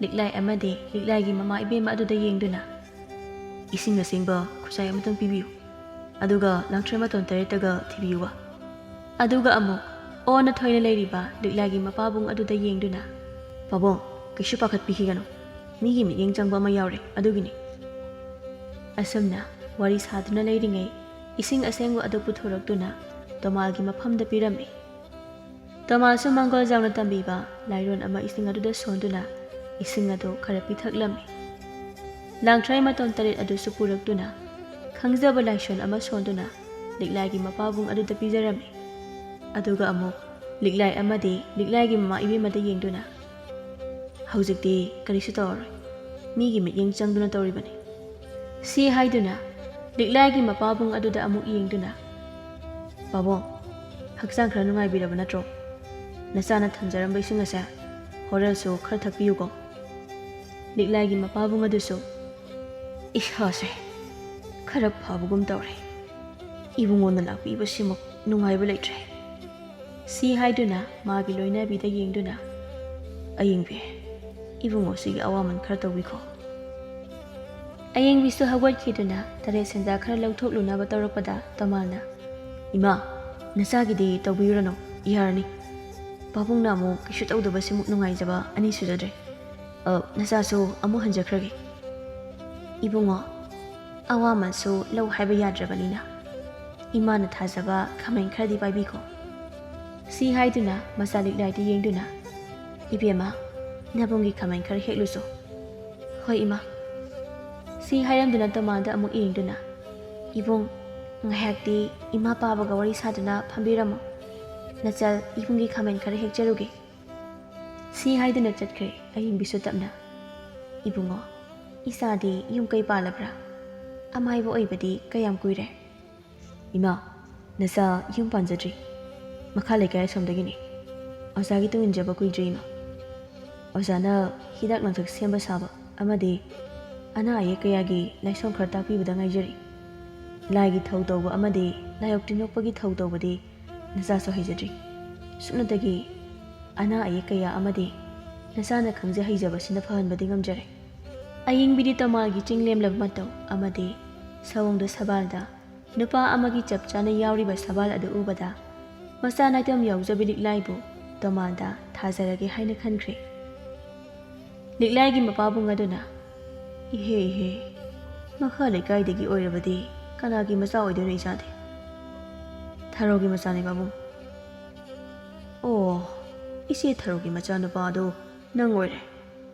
ꯂꯤꯛꯂꯥꯏ ꯑꯃꯗꯤ ꯂꯤꯛꯂꯥꯏꯒꯤ ꯃꯃꯥ ꯏꯕꯦꯝꯃ ꯑꯗꯨꯗ ꯌꯦꯡꯗꯨꯅ, "ꯏꯁꯤꯡ ꯑꯁꯦꯡꯕ ꯈꯨꯖꯥꯏ ꯑꯃꯇꯪ ꯄꯤꯕꯤꯌꯨ, ꯑꯗꯨꯒ ꯂꯥꯡꯊ꯭ꯔꯩ ꯃꯇꯣꯟ ꯇꯔꯦꯠꯇꯒ ꯊꯤꯕꯤꯌꯨꯕ꯫" ꯑꯗꯨꯒ ꯑꯃꯨꯛ ꯑꯣꯟꯅ ꯊꯣꯏꯅ ꯂꯩꯔꯤꯕ ꯂꯤꯛꯂꯥꯏꯒꯤ ꯃꯄꯥꯕꯨꯡ ꯑꯗꯨꯗ ꯌꯦꯡꯗꯨꯅ, "ꯄꯥꯕꯨꯡ, ꯀꯩꯁꯨ ꯄꯥꯈꯠꯄꯤꯈꯤꯒꯅꯨ, ꯃꯤꯒꯤ ꯃꯤꯠꯌꯦꯡ ꯆꯪꯕ ꯑꯃ ꯌꯥꯎꯔꯦ, ꯑꯗꯨꯒꯤꯅꯤ꯫" ꯑꯁꯨꯝꯅ ꯋꯥꯔꯤ ꯁꯥꯗꯨꯅ ꯂꯩꯔꯤꯉꯩ ꯏꯁꯤꯡ ꯑꯁꯦꯡꯕ ꯑꯗꯨ ꯄꯨꯊꯣꯔꯛꯇꯨꯅ ꯇꯣꯃꯥꯜꯒꯤ ꯃꯐꯝꯗ ꯄꯤꯔꯝꯃꯤ꯫ ꯇꯣꯃꯥꯜꯁꯨ ꯃꯥꯡꯒꯣꯜꯖꯥꯎꯅ ꯇꯝꯕꯤꯕ ꯂꯥꯏꯔꯣꯟ ꯑꯃ ꯏꯁꯤꯡ ꯑꯗꯨꯗ ꯁꯣꯟꯗꯨꯅ ꯏꯁꯤꯡ ꯑꯗꯨ ꯈꯔ ꯄꯤꯊꯛꯂꯝꯃꯤ꯫ ꯂꯥꯡꯊ꯭ꯔꯥꯏ ꯃꯇꯣꯟ ꯇꯔꯦꯠ ꯑꯗꯨꯁꯨ ꯄꯨꯔꯛꯇꯨꯅ, ꯈꯪꯖꯕ ꯂꯥꯏꯁꯣꯟ ꯑꯃ ꯁꯣꯟꯗꯨꯅ ꯂꯤꯛꯂꯥꯏꯒꯤ ꯃꯄꯥꯕꯨꯡ ꯑꯗꯨꯗ ꯄꯤꯖꯔꯝꯃꯤ꯫ ꯑꯗꯨꯒ ꯑꯃꯨꯛ ꯂꯤꯛꯂꯥꯏ ꯑꯃꯗꯤ ꯂꯤꯛꯂꯥꯏꯒꯤ ꯃꯃꯥ ꯏꯕꯦꯝꯃꯗ ꯌꯦꯡꯗꯨꯅ, "ꯍꯧꯖꯤꯛꯇꯤ ꯀꯔꯤꯁꯨ ꯇꯧꯔꯔꯣꯏ, ꯃꯤꯒꯤ ꯃꯤꯠꯌꯦꯡ ꯆꯪꯗꯨꯅ ꯇꯧꯔꯤꯕꯅꯤ," ꯁꯤ ꯍꯥꯏꯗꯨꯅ ꯂꯤꯛꯂꯥꯏꯒꯤ ꯃꯄꯥꯕꯨꯡ ꯑꯗꯨꯗ ꯑꯃꯨꯛ ꯌꯦꯡꯗꯨꯅ, "ꯄꯥꯕꯨꯡ, ꯍꯛꯆꯥꯡ ꯈꯔ ꯅꯨꯡꯉꯥꯏꯕꯤꯔꯕ ꯅꯠꯇ꯭ꯔꯣ? ꯅꯆꯥꯅ ꯊꯝꯖꯔꯝꯕ ꯏꯁꯤꯡ ꯑꯁꯦ ꯍꯣꯔꯦꯜꯁꯨ ꯈꯔ ꯊꯛꯄꯤꯌꯨꯀꯣ꯫" ꯂꯤꯛꯂꯥꯏꯒꯤ ꯃꯄꯥꯕꯨꯡ ꯑꯗꯨꯁꯨ, "ꯏꯁꯥꯁꯦ ꯈꯔ ꯐꯕꯒꯨꯝ ꯇꯧꯔꯦ꯫ ꯏꯕꯨꯡꯉꯣꯅ ꯂꯥꯛꯄꯤꯕꯁꯤꯃꯨꯛ ꯅꯨꯡꯉꯥꯏꯕ ꯂꯩꯇ꯭ꯔꯦ," ꯁꯤ ꯍꯥꯏꯗꯨꯅ ꯃꯥꯒꯤ ꯂꯣꯏꯅꯕꯤꯗ ꯌꯦꯡꯗꯨꯅ, "ꯑꯌꯤꯡꯕꯤ, ꯏꯕꯨꯡꯉꯣꯁꯤꯒꯤ ꯑꯋꯥꯃꯟ ꯈꯔ ꯇꯧꯕꯤꯈꯣ꯫" ꯑꯌꯤꯡꯕꯤꯁꯨ ꯍꯧꯒꯠꯈꯤꯗꯨꯅ ꯇꯔꯦꯠ ꯁꯦꯟꯖꯥ ꯈꯔ ꯂꯧꯊꯣꯛꯂꯨꯅꯕ ꯇꯧꯔꯛꯄꯗ ꯇꯣꯃꯥꯜꯅ, "ꯏꯃꯥ, ꯅꯆꯥꯒꯤꯗꯤ ꯇꯧꯕꯤꯔꯨꯔꯅꯨ, ꯌꯥꯔꯅꯤ꯫ ꯄꯥꯕꯨꯡꯅ ꯑꯃꯨꯛ ꯀꯩꯁꯨ ꯇꯧꯗꯕꯁꯤꯃꯨꯛ ꯅꯨꯡꯉꯥꯏꯖꯕ ꯑꯅꯤ ꯁꯨꯖꯗ꯭ꯔꯦ꯫ ꯑ, ꯅꯆꯥꯁꯨ ꯑꯃꯨꯛ ꯍꯟꯖꯈ꯭ꯔꯒꯦ꯫" "ꯏꯕꯨꯡꯉꯣ, ꯑꯋꯥꯃꯟꯁꯨ ꯂꯧ ꯍꯥꯏꯕ ꯌꯥꯗ꯭ꯔꯕꯅꯤꯅ ꯏꯃꯥꯅ ꯊꯥꯖꯕ ꯈꯥꯃꯦꯟ ꯈꯔꯗꯤ ꯄꯥꯏꯕꯤꯈꯣ," ꯁꯤ ꯍꯥꯏꯗꯨꯅ ꯃꯆꯥ ꯂꯤꯛꯂꯥꯏꯗ ꯌꯦꯡꯗꯨꯅ, "ꯏꯕꯦꯝꯃ, ꯅꯕꯨꯡꯒꯤ ꯈꯥꯃꯦꯟ ꯈꯔ ꯍꯦꯛꯂꯨꯆꯣ꯫" "ꯍꯣꯏ ꯏꯃꯥ," ꯁꯤ ꯍꯥꯏꯔꯝꯗꯨꯅ ꯇꯣꯃꯥꯜꯗ ꯑꯃꯨꯛ ꯌꯦꯡꯗꯨꯅ, "ꯏꯕꯨꯡ, ꯉꯥꯏꯍꯥꯛꯇꯤ ꯏꯃꯥ ꯄꯥꯕꯒ ꯋꯥꯔꯤ ꯁꯥꯗꯨꯅ ꯐꯝꯕꯤꯔꯝꯃꯣ꯫ ꯅꯆꯜ ꯏꯕꯨꯡꯒꯤ ꯈꯥꯃꯦꯟ ꯈꯔ ꯍꯦꯛꯆꯔꯨꯒꯦ," ꯁꯤ ꯍꯥꯏꯗꯨꯅ ꯆꯠꯈ꯭ꯔꯦ ꯑꯌꯤꯡꯕꯤꯁꯨ ꯇꯞꯅ꯫ "ꯏꯕꯨꯡꯉꯣ, ꯏꯆꯥꯗꯤ ꯌꯨꯝ ꯀꯩ ꯄꯥꯜꯂꯕ꯭ꯔꯥ? ꯑꯃꯥꯏꯕ ꯑꯣꯏꯕꯗꯤ ꯀꯌꯥꯝ ꯀꯨꯏꯔꯦ?" "ꯏꯃꯥ, ꯅꯆꯥ ꯌꯨꯝ ꯄꯥꯟꯖꯗ꯭ꯔꯤ꯫ ꯃꯈꯥ ꯂꯩꯀꯥꯏ ꯑꯁꯣꯝꯗꯒꯤꯅꯤ꯫ ꯑꯣꯖꯥꯒꯤ ꯇꯨꯡ ꯏꯟꯖꯕ ꯀꯨꯏꯗ꯭ꯔꯤ, ꯏꯃꯥ꯫ ꯑꯣꯖꯥꯅ ꯍꯤꯗꯥꯛ ꯂꯥꯡꯊꯛ ꯁꯦꯝꯕ ꯁꯥꯕ ꯑꯃꯗꯤ ꯑꯅꯥ ꯑꯌꯦꯛ ꯀꯌꯥꯒꯤ ꯂꯥꯏꯁꯣꯟ ꯈꯔ ꯇꯥꯛꯄꯤꯕꯗ ꯉꯥꯏꯖꯔꯤ꯫ ꯂꯥꯏꯒꯤ ꯊꯧ ꯇꯧꯕ ꯑꯃꯗꯤ ꯂꯥꯏꯑꯣꯛ ꯇꯤꯟꯑꯣꯛꯄꯒꯤ ꯊꯧ ꯇꯧꯕꯗꯤ ꯅꯆꯥꯁꯨ ꯍꯩꯖꯗ꯭ꯔꯤ꯫ ꯁꯨꯞꯅꯇꯒꯤ ꯑꯅꯥ ꯑꯌꯦꯛ ꯀꯌꯥ ꯑꯃꯗꯤ ꯅꯆꯥꯅ ꯈꯪꯖ ꯍꯩꯖꯕꯁꯤꯅ ꯐꯍꯟꯕꯗꯤ ꯉꯝꯖꯔꯦ꯫" ꯑꯌꯤꯡꯕꯤꯗꯤ ꯇꯣꯃꯥꯜꯒꯤ ꯆꯤꯡ ꯂꯦꯝꯂꯕ ꯃꯇꯧ ꯑꯃꯗꯤ ꯁꯑꯣꯡꯗ ꯁꯕꯥꯜꯗ ꯅꯨꯄꯥ ꯑꯃꯒꯤ ꯆꯞ ꯆꯥꯅ ꯌꯥꯎꯔꯤꯕ ꯁꯕꯥꯜ ꯑꯗꯨ ꯎꯕꯗ, ꯃꯆꯥ ꯅꯥꯏꯇꯣꯝ ꯌꯥꯎꯖꯕꯤ ꯂꯤꯛꯂꯥꯏꯕꯨ ꯇꯣꯃꯥꯜꯗ ꯊꯥꯖꯔꯒꯦ ꯍꯥꯏꯅ ꯈꯟꯈ꯭ꯔꯦ꯫ ꯂꯤꯛꯂꯥꯏꯒꯤ ꯃꯄꯥꯕꯨꯡ ꯑꯗꯨꯅ, "ꯏꯍꯦ, ꯏꯍꯦ, ꯃꯈꯥ ꯂꯩꯀꯥꯏꯗꯒꯤ ꯑꯣꯏꯔꯕꯗꯤ ꯀꯅꯥꯒꯤ ꯃꯆꯥ ꯑꯣꯏꯗꯣꯏꯅꯣ ꯏꯆꯥꯗꯤ?" "ꯊꯔꯣꯒꯤ ꯃꯆꯥꯅꯤ, ꯄꯥꯕꯨꯡ꯫" "ꯑꯣ, ꯏꯆꯦ ꯊꯔꯣꯒꯤ ꯃꯆꯥꯅꯨꯄꯥꯗꯣ ꯅꯪ ꯑꯣꯏꯔꯦ꯫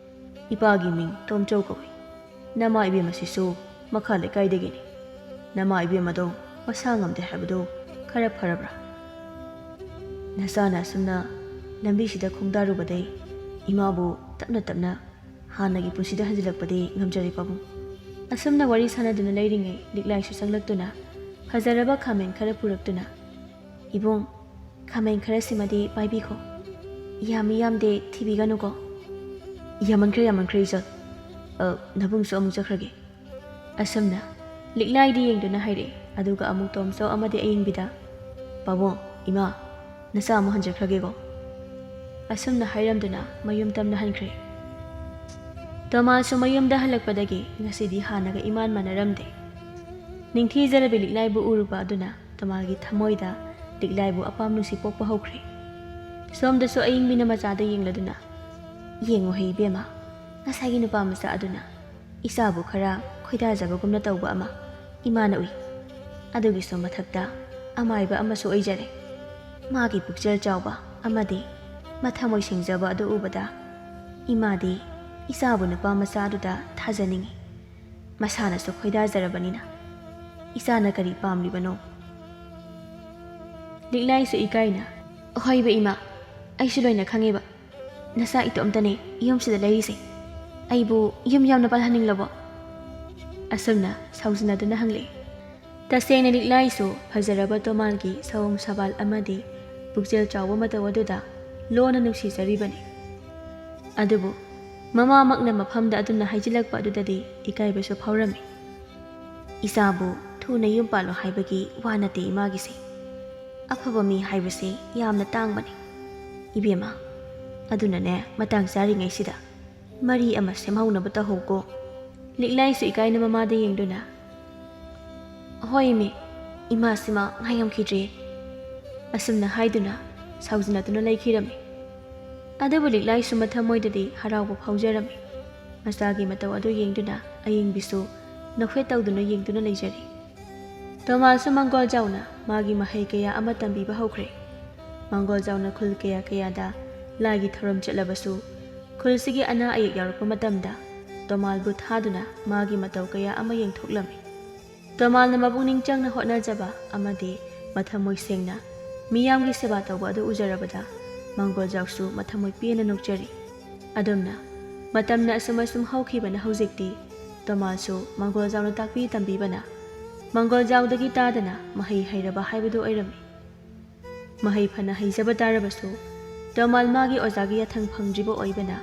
ꯏꯄꯥꯒꯤ ꯃꯤꯡ ꯇꯣꯝꯆꯧ ꯀꯧꯏ꯫ "ꯅꯃꯥ ꯏꯕꯦꯝ ꯑꯁꯤꯁꯨ ꯃꯈꯥ ꯂꯩꯀꯥꯏꯗꯒꯤꯅꯤ꯫ ꯅꯃꯥ ꯏꯕꯦꯝ ꯑꯗꯣ ꯃꯁꯥ ꯉꯝꯗꯦ ꯍꯥꯏꯕꯗꯨ ꯈꯔ ꯐꯔꯕ꯭ꯔꯥ?" "ꯅꯆꯥꯅ ꯑꯁꯨꯝꯅ ꯂꯝꯕꯤꯁꯤꯗ ꯈꯣꯡꯗꯥꯔꯨꯕꯗꯩ ꯏꯃꯥꯕꯨ ꯇꯞꯅ ꯇꯞꯅ ꯍꯥꯟꯅꯒꯤ ꯄꯨꯟꯁꯤꯗ ꯍꯟꯖꯤꯜꯂꯛꯄꯗꯤ ꯉꯝꯖꯔꯦ ꯄꯥꯕꯨꯡ꯫" ꯑꯁꯨꯝꯅ ꯋꯥꯔꯤ ꯁꯥꯟꯅꯗꯨꯅ ꯂꯩꯔꯤꯉꯩ ꯂꯤꯛꯂꯥꯏꯁꯨ ꯆꯪꯂꯛꯇꯨꯅ ꯐꯖꯔꯕ ꯈꯥꯃꯦꯟ ꯈꯔ ꯄꯨꯔꯛꯇꯨꯅ, "ꯏꯕꯨꯡ, ꯈꯥꯃꯦꯟ ꯈꯔ ꯁꯤꯃꯗꯤ ꯄꯥꯏꯕꯤꯈꯣ꯫ ꯌꯥꯝꯃꯤ ꯌꯥꯝꯗꯦ ꯊꯤꯕꯤꯒꯅꯨꯀꯣ꯫" "ꯌꯥꯝꯃꯟꯈ꯭ꯔꯦ, ꯌꯥꯝꯃꯟꯈ꯭ꯔꯦ ꯏꯆꯜ꯫ ꯑ, ꯅꯕꯨꯡꯁꯨ ꯑꯃꯨꯛ ꯆꯠꯈ꯭ꯔꯒꯦ꯫" ꯑꯁꯨꯝꯅ ꯂꯤꯛꯂꯥꯏꯗꯤ ꯌꯦꯡꯗꯨꯅ ꯍꯥꯏꯔꯛꯑꯦ꯫ ꯑꯗꯨꯒ ꯑꯃꯨꯛ ꯇꯣꯝꯆꯧ ꯑꯃꯗꯤ ꯑꯌꯤꯡꯕꯤꯗ, "ꯄꯥꯕꯨꯡ, ꯏꯃꯥ, ꯅꯆꯥ ꯑꯃꯨꯛ ꯍꯟꯖꯈ꯭ꯔꯒꯦꯀꯣ꯫" ꯑꯁꯨꯝꯅ ꯍꯥꯏꯔꯝꯗꯨꯅ ꯃꯌꯨꯝ ꯇꯝꯅ ꯍꯟꯈ꯭ꯔꯦ꯫ ꯇꯣꯃꯥꯁꯁꯨ ꯃꯌꯨꯝꯗ ꯍꯜꯂꯛꯄꯗꯒꯤ ꯉꯁꯤꯗꯤ ꯍꯥꯟꯅꯒ ꯏꯃꯥꯟ ꯃꯥꯟꯅꯔꯝꯗꯦ꯫ ꯅꯤꯡꯊꯤꯖꯔꯕꯤ ꯂꯤꯛꯂꯥꯏꯕꯨ ꯎꯔꯨꯕ ꯑꯗꯨꯅ ꯇꯣꯃꯥꯒꯤ ꯊꯃꯣꯏꯗ ꯂꯤꯛꯂꯥꯏꯕꯨ ꯑꯄꯥꯝ ꯅꯨꯡꯁꯤ ꯄꯣꯛꯄ ꯍꯧꯈ꯭ꯔꯦ꯫ ꯁꯣꯝꯗꯁꯨ ꯑꯌꯤꯡꯕꯤꯅ ꯃꯆꯥꯗ ꯌꯦꯡꯂꯗꯨꯅ, "ꯌꯦꯡꯉꯨꯍꯦ ꯏꯕꯦꯝꯃ, ꯉꯁꯥꯏꯒꯤ ꯅꯨꯄꯥ ꯃꯆꯥ ꯑꯗꯨꯅ ꯏꯆꯥꯕꯨ ꯈꯔ ꯈꯣꯏꯗꯥꯖꯕꯒꯨꯝꯅ ꯇꯧꯕ ꯑꯃ ꯏꯃꯥꯅ ꯎꯏ꯫ ꯑꯗꯨꯒꯤꯁꯨ ꯃꯊꯛꯇ ꯑꯃꯥꯏꯕ ꯑꯃꯁꯨ ꯑꯣꯏꯖꯔꯦ꯫ ꯃꯥꯒꯤ ꯄꯨꯛꯆꯦꯜ ꯆꯥꯎꯕ ꯑꯃꯗꯤ ꯃꯊꯃꯣꯏ ꯁꯦꯡꯖꯕ ꯑꯗꯨ ꯎꯕꯗ ꯏꯃꯥꯗꯤ ꯏꯆꯥꯕꯨ ꯅꯨꯄꯥ ꯃꯆꯥ ꯑꯗꯨꯗ ꯊꯥꯖꯅꯤꯡꯏ꯫ ꯃꯁꯥꯅꯁꯨ ꯈꯣꯏꯗꯥꯖꯔꯕꯅꯤꯅ ꯏꯆꯥꯅ ꯀꯔꯤ ꯄꯥꯝꯂꯤꯕꯅꯣ?" ꯂꯤꯛꯂꯥꯏꯁꯨ ꯏꯀꯥꯏꯅ, "ꯍꯣꯏꯕ ꯏꯃꯥ, ꯑꯩꯁꯨ ꯂꯣꯏꯅ ꯈꯪꯉꯦꯕ꯫ ꯅꯆꯥ ꯏꯇꯣꯝꯇꯅꯦ ꯌꯨꯝꯁꯤꯗ ꯂꯩꯔꯤꯁꯦ꯫ ꯑꯩꯕꯨ ꯌꯨꯝ ꯌꯥꯝꯅ ꯄꯥꯜꯍꯟꯅꯤꯡꯂꯕꯣ?" ꯑꯁꯨꯝꯅ ꯁꯥꯎꯖꯤꯟꯅꯗꯨꯅ ꯍꯪꯂꯛꯏ꯫ ꯇꯁꯦꯡꯅ ꯂꯤꯛꯂꯥꯏꯁꯨ ꯐꯖꯔꯕ ꯇꯣꯃꯥꯟꯒꯤ ꯁꯑꯣꯡ ꯁꯕꯥꯜ ꯑꯃꯗꯤ ꯄꯨꯛꯆꯦꯜ ꯆꯥꯎꯕ ꯃꯇꯧ ꯑꯗꯨꯗ ꯂꯣꯟꯅ ꯅꯨꯡꯁꯤꯖꯔꯤꯕꯅꯤ꯫ ꯑꯗꯨꯕꯨ ꯃꯃꯥꯃꯛꯅ ꯃꯐꯝꯗ ꯑꯗꯨꯝꯅ ꯍꯥꯏꯖꯤꯜꯂꯛꯄ ꯑꯗꯨꯗꯗꯤ ꯏꯀꯥꯏꯕꯁꯨ ꯐꯥꯎꯔꯝꯃꯤ꯫ "ꯏꯆꯥꯕꯨ ꯊꯨꯅ ꯌꯨꯝ ꯄꯥꯜꯂꯣ ꯍꯥꯏꯕꯒꯤ ꯋꯥ ꯅꯠꯇꯦ ꯏꯃꯥꯒꯤꯁꯦ꯫ ꯑꯐꯕ ꯃꯤ ꯍꯥꯏꯕꯁꯦ ꯌꯥꯝꯅ ꯇꯥꯡꯕꯅꯤ ꯏꯕꯦꯝꯃ꯫ ꯑꯗꯨꯅꯅꯦ, ꯃꯇꯥꯡ ꯆꯥꯔꯤꯉꯩꯁꯤꯗ ꯃꯔꯤ ꯑꯃ ꯁꯦꯝꯍꯧꯅꯕ ꯇꯧꯍꯧꯀꯣ꯫" ꯂꯤꯛꯂꯥꯏꯁꯨ ꯏꯀꯥꯏꯅ ꯃꯃꯥꯗ ꯌꯦꯡꯗꯨꯅ, "ꯍꯣꯏ ꯏꯃꯦ, ꯏꯃꯥꯁꯤꯃ ꯉꯥꯏꯉꯝꯈꯤꯗ꯭ꯔꯦ꯫" ꯑꯁꯨꯝꯅ ꯍꯥꯏꯗꯨꯅ ꯁꯥꯎꯖꯤꯟꯅꯗꯨꯅ ꯂꯩꯈꯤꯔꯝꯃꯤ꯫ ꯑꯗꯨꯕꯨ ꯂꯤꯛꯂꯥꯏꯁꯨ ꯃꯊꯃꯣꯏꯗꯗꯤ ꯍꯔꯥꯎꯕ ꯐꯥꯎꯖꯔꯝꯃꯤ꯫ ꯃꯆꯥꯒꯤ ꯃꯇꯧ ꯑꯗꯨ ꯌꯦꯡꯗꯨꯅ ꯑꯌꯤꯡꯕꯤꯁꯨ ꯅꯣꯛꯐꯦꯠ ꯇꯧꯗꯨꯅ ꯌꯦꯡꯗꯨꯅ ꯂꯩꯖꯔꯤ꯫ ꯇꯣꯃꯥꯁꯁꯨ ꯃꯥꯡꯒꯣꯜ ꯖꯥꯎꯅ ꯃꯥꯒꯤ ꯃꯍꯩ ꯀꯌꯥ ꯑꯃ ꯇꯝꯕꯤꯕ ꯍꯧꯈ꯭ꯔꯦ꯫ ꯃꯥꯡꯒꯣꯜ ꯖꯥꯎꯅ ꯈꯨꯜ ꯀꯌꯥ ꯀꯌꯥꯗ ꯂꯥꯏꯒꯤ ꯊꯧꯔꯝ ꯆꯠꯂꯕꯁꯨ, ꯈꯨꯜꯁꯤꯒꯤ ꯑꯅꯥ ꯑꯌꯦꯛ ꯌꯥꯎꯔꯛꯄ ꯃꯇꯝꯗ ꯇꯣꯃꯥꯜꯕꯨ ꯊꯥꯗꯨꯅ ꯃꯥꯒꯤ ꯃꯇꯧ ꯀꯌꯥ ꯑꯃ ꯌꯦꯡꯊꯣꯛꯂꯝꯃꯤ꯫ ꯇꯣꯃꯥꯜꯅ ꯃꯄꯨꯛꯅꯤꯡ ꯆꯪꯅ ꯍꯣꯠꯅꯖꯕ ꯑꯃꯗꯤ ꯃꯊꯃꯣꯏ ꯁꯦꯡꯅ ꯃꯤꯌꯥꯝꯒꯤ ꯁꯦꯕꯥ ꯇꯧꯕ ꯑꯗꯨ ꯎꯖꯔꯕꯗ ꯃꯪꯒꯣꯜꯖꯥꯎꯁꯨ ꯃꯊꯃꯣꯏ ꯄꯦꯟꯅ ꯅꯣꯛꯆꯔꯤ꯫ ꯑꯗꯨꯝꯅ ꯃꯇꯝꯅ ꯑꯁꯨꯝ ꯑꯁꯨꯝ ꯍꯧꯈꯤꯕꯅ ꯍꯧꯖꯤꯛꯇꯤ ꯇꯣꯃꯥꯜꯁꯨ ꯃꯪꯒꯣꯜꯖꯥꯎꯅ ꯇꯥꯛꯄꯤ ꯇꯝꯕꯤꯕꯅ ꯃꯪꯒꯣꯜꯖꯥꯎꯗꯒꯤ ꯇꯥꯗꯅ ꯃꯍꯩ ꯍꯩꯔꯕ ꯍꯥꯏꯕꯗꯨ ꯑꯣꯏꯔꯝꯃꯤ꯫ ꯃꯍꯩ ꯐꯅ ꯍꯩꯖꯕ ꯇꯥꯔꯕꯁꯨ ꯇꯣꯃꯥꯜ ꯃꯥꯒꯤ ꯑꯣꯖꯥꯒꯤ ꯌꯥꯊꯪ ꯐꯪꯗ꯭ꯔꯤꯕ ꯑꯣꯏꯕꯅ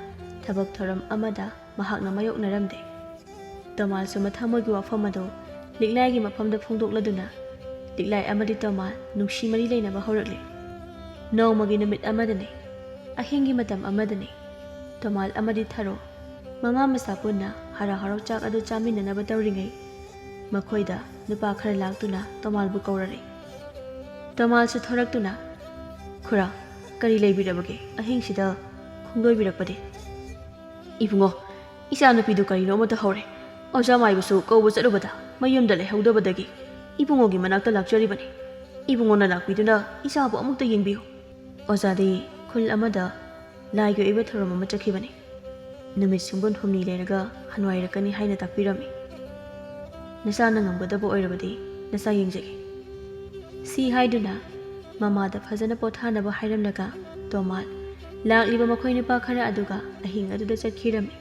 ꯊꯕꯛ ꯊꯧꯔꯝ ꯑꯃꯗ ꯃꯍꯥꯛꯅ ꯃꯥꯌꯣꯛꯅꯔꯝꯗꯦ꯫ ꯇꯣꯃꯥꯜꯁꯨ ꯃꯊꯃꯣꯏꯒꯤ ꯋꯥꯐꯝ ꯑꯗꯨ ꯂꯤꯛꯂꯥꯏꯒꯤ ꯃꯐꯝꯗ ꯐꯣꯡꯗꯣꯛꯂꯗꯨꯅ ꯂꯤꯛꯂꯥꯏ ꯑꯃꯗꯤ ꯇꯣꯃꯥꯜ ꯅꯨꯡꯁꯤ ꯃꯔꯤ ꯂꯩꯅꯕ ꯍꯧꯔꯛꯂꯤ꯫ ꯅꯣꯡꯃꯒꯤ ꯅꯨꯃꯤꯠ ꯑꯃꯗꯅꯤ꯫ ꯑꯍꯤꯡꯒꯤ ꯃꯇꯝ ꯑꯃꯗꯅꯤ꯫ ꯇꯣꯃꯥꯜ ꯑꯃꯗꯤ ꯊꯔꯣ ꯃꯃꯥ ꯃꯆꯥ ꯄꯨꯟꯅ ꯍꯔꯥꯎ ꯍꯔꯥꯎ ꯆꯥꯛ ꯑꯗꯨ ꯆꯥꯃꯤꯟꯅꯅꯕ ꯇꯧꯔꯤꯉꯩ ꯃꯈꯣꯏꯗ ꯅꯨꯄꯥ ꯈꯔ ꯂꯥꯛꯇꯨꯅ ꯇꯣꯃꯥꯜꯕꯨ ꯀꯧꯔꯔꯦ꯫ ꯇꯣꯃꯥꯜꯁꯨ ꯊꯣꯔꯛꯇꯨꯅ, "ꯈꯨꯔꯥ, ꯀꯔꯤ ꯂꯩꯕꯤꯔꯕꯒꯦ? ꯑꯍꯤꯡꯁꯤꯗ ꯈꯣꯡꯗꯣꯏꯕꯤꯔꯛꯄꯗꯤ?" "ꯏꯕꯨꯡꯉꯣ, ꯏꯆꯥꯅꯨꯄꯤꯗꯨ ꯀꯔꯤꯅꯣ ꯑꯃ ꯇꯧꯍꯧꯔꯦ꯫ ꯑꯣꯖꯥ ꯃꯥꯏꯕꯁꯨ ꯀꯧꯕ ꯆꯠꯂꯨꯕꯗ ꯃꯌꯨꯝꯗ ꯂꯩꯍꯧꯗꯕꯗꯒꯤ ꯏꯕꯨꯡꯉꯣꯒꯤ ꯃꯅꯥꯛꯇ ꯂꯥꯛꯆꯔꯤꯕꯅꯤ꯫ ꯏꯕꯨꯡꯉꯣꯅ ꯂꯥꯛꯄꯤꯗꯨꯅ ꯏꯆꯥꯕꯨ ꯑꯃꯨꯛꯇ ꯌꯦꯡꯕꯤꯌꯨ꯫" ꯑꯣꯖꯥꯗꯤ ꯈꯨꯜ ꯑꯃꯗ ꯂꯥꯏꯒꯤ ꯑꯣꯏꯕ ꯊꯧꯔꯝ ꯑꯃ ꯆꯠꯈꯤꯕꯅꯤ꯫ ꯅꯨꯃꯤꯠ ꯁꯨꯡꯕꯟ ꯍꯨꯝꯅꯤ ꯂꯩꯔꯒ ꯍꯟꯋꯥꯏꯔꯛꯀꯅꯤ ꯍꯥꯏꯅ ꯇꯥꯛꯄꯤꯔꯝꯃꯤ꯫ "ꯅꯆꯥꯅ ꯉꯝꯒꯗꯕ ꯑꯣꯏꯔꯕꯗꯤ ꯅꯆꯥ ꯌꯦꯡꯖꯒꯦ꯫" ꯁꯤ ꯍꯥꯏꯗꯨꯅ ꯃꯃꯥꯗ ꯐꯖꯅ ꯄꯣꯊꯥꯅꯕ ꯍꯥꯏꯔꯝꯂꯒ ꯇꯣꯃꯥꯜ ꯂꯥꯛꯂꯤꯕ ꯃꯈꯣꯏ ꯅꯨꯄꯥ ꯈꯔ ꯑꯗꯨꯒ ꯑꯍꯤꯡ ꯑꯗꯨꯗ ꯆꯠꯈꯤꯔꯝꯃꯤ꯫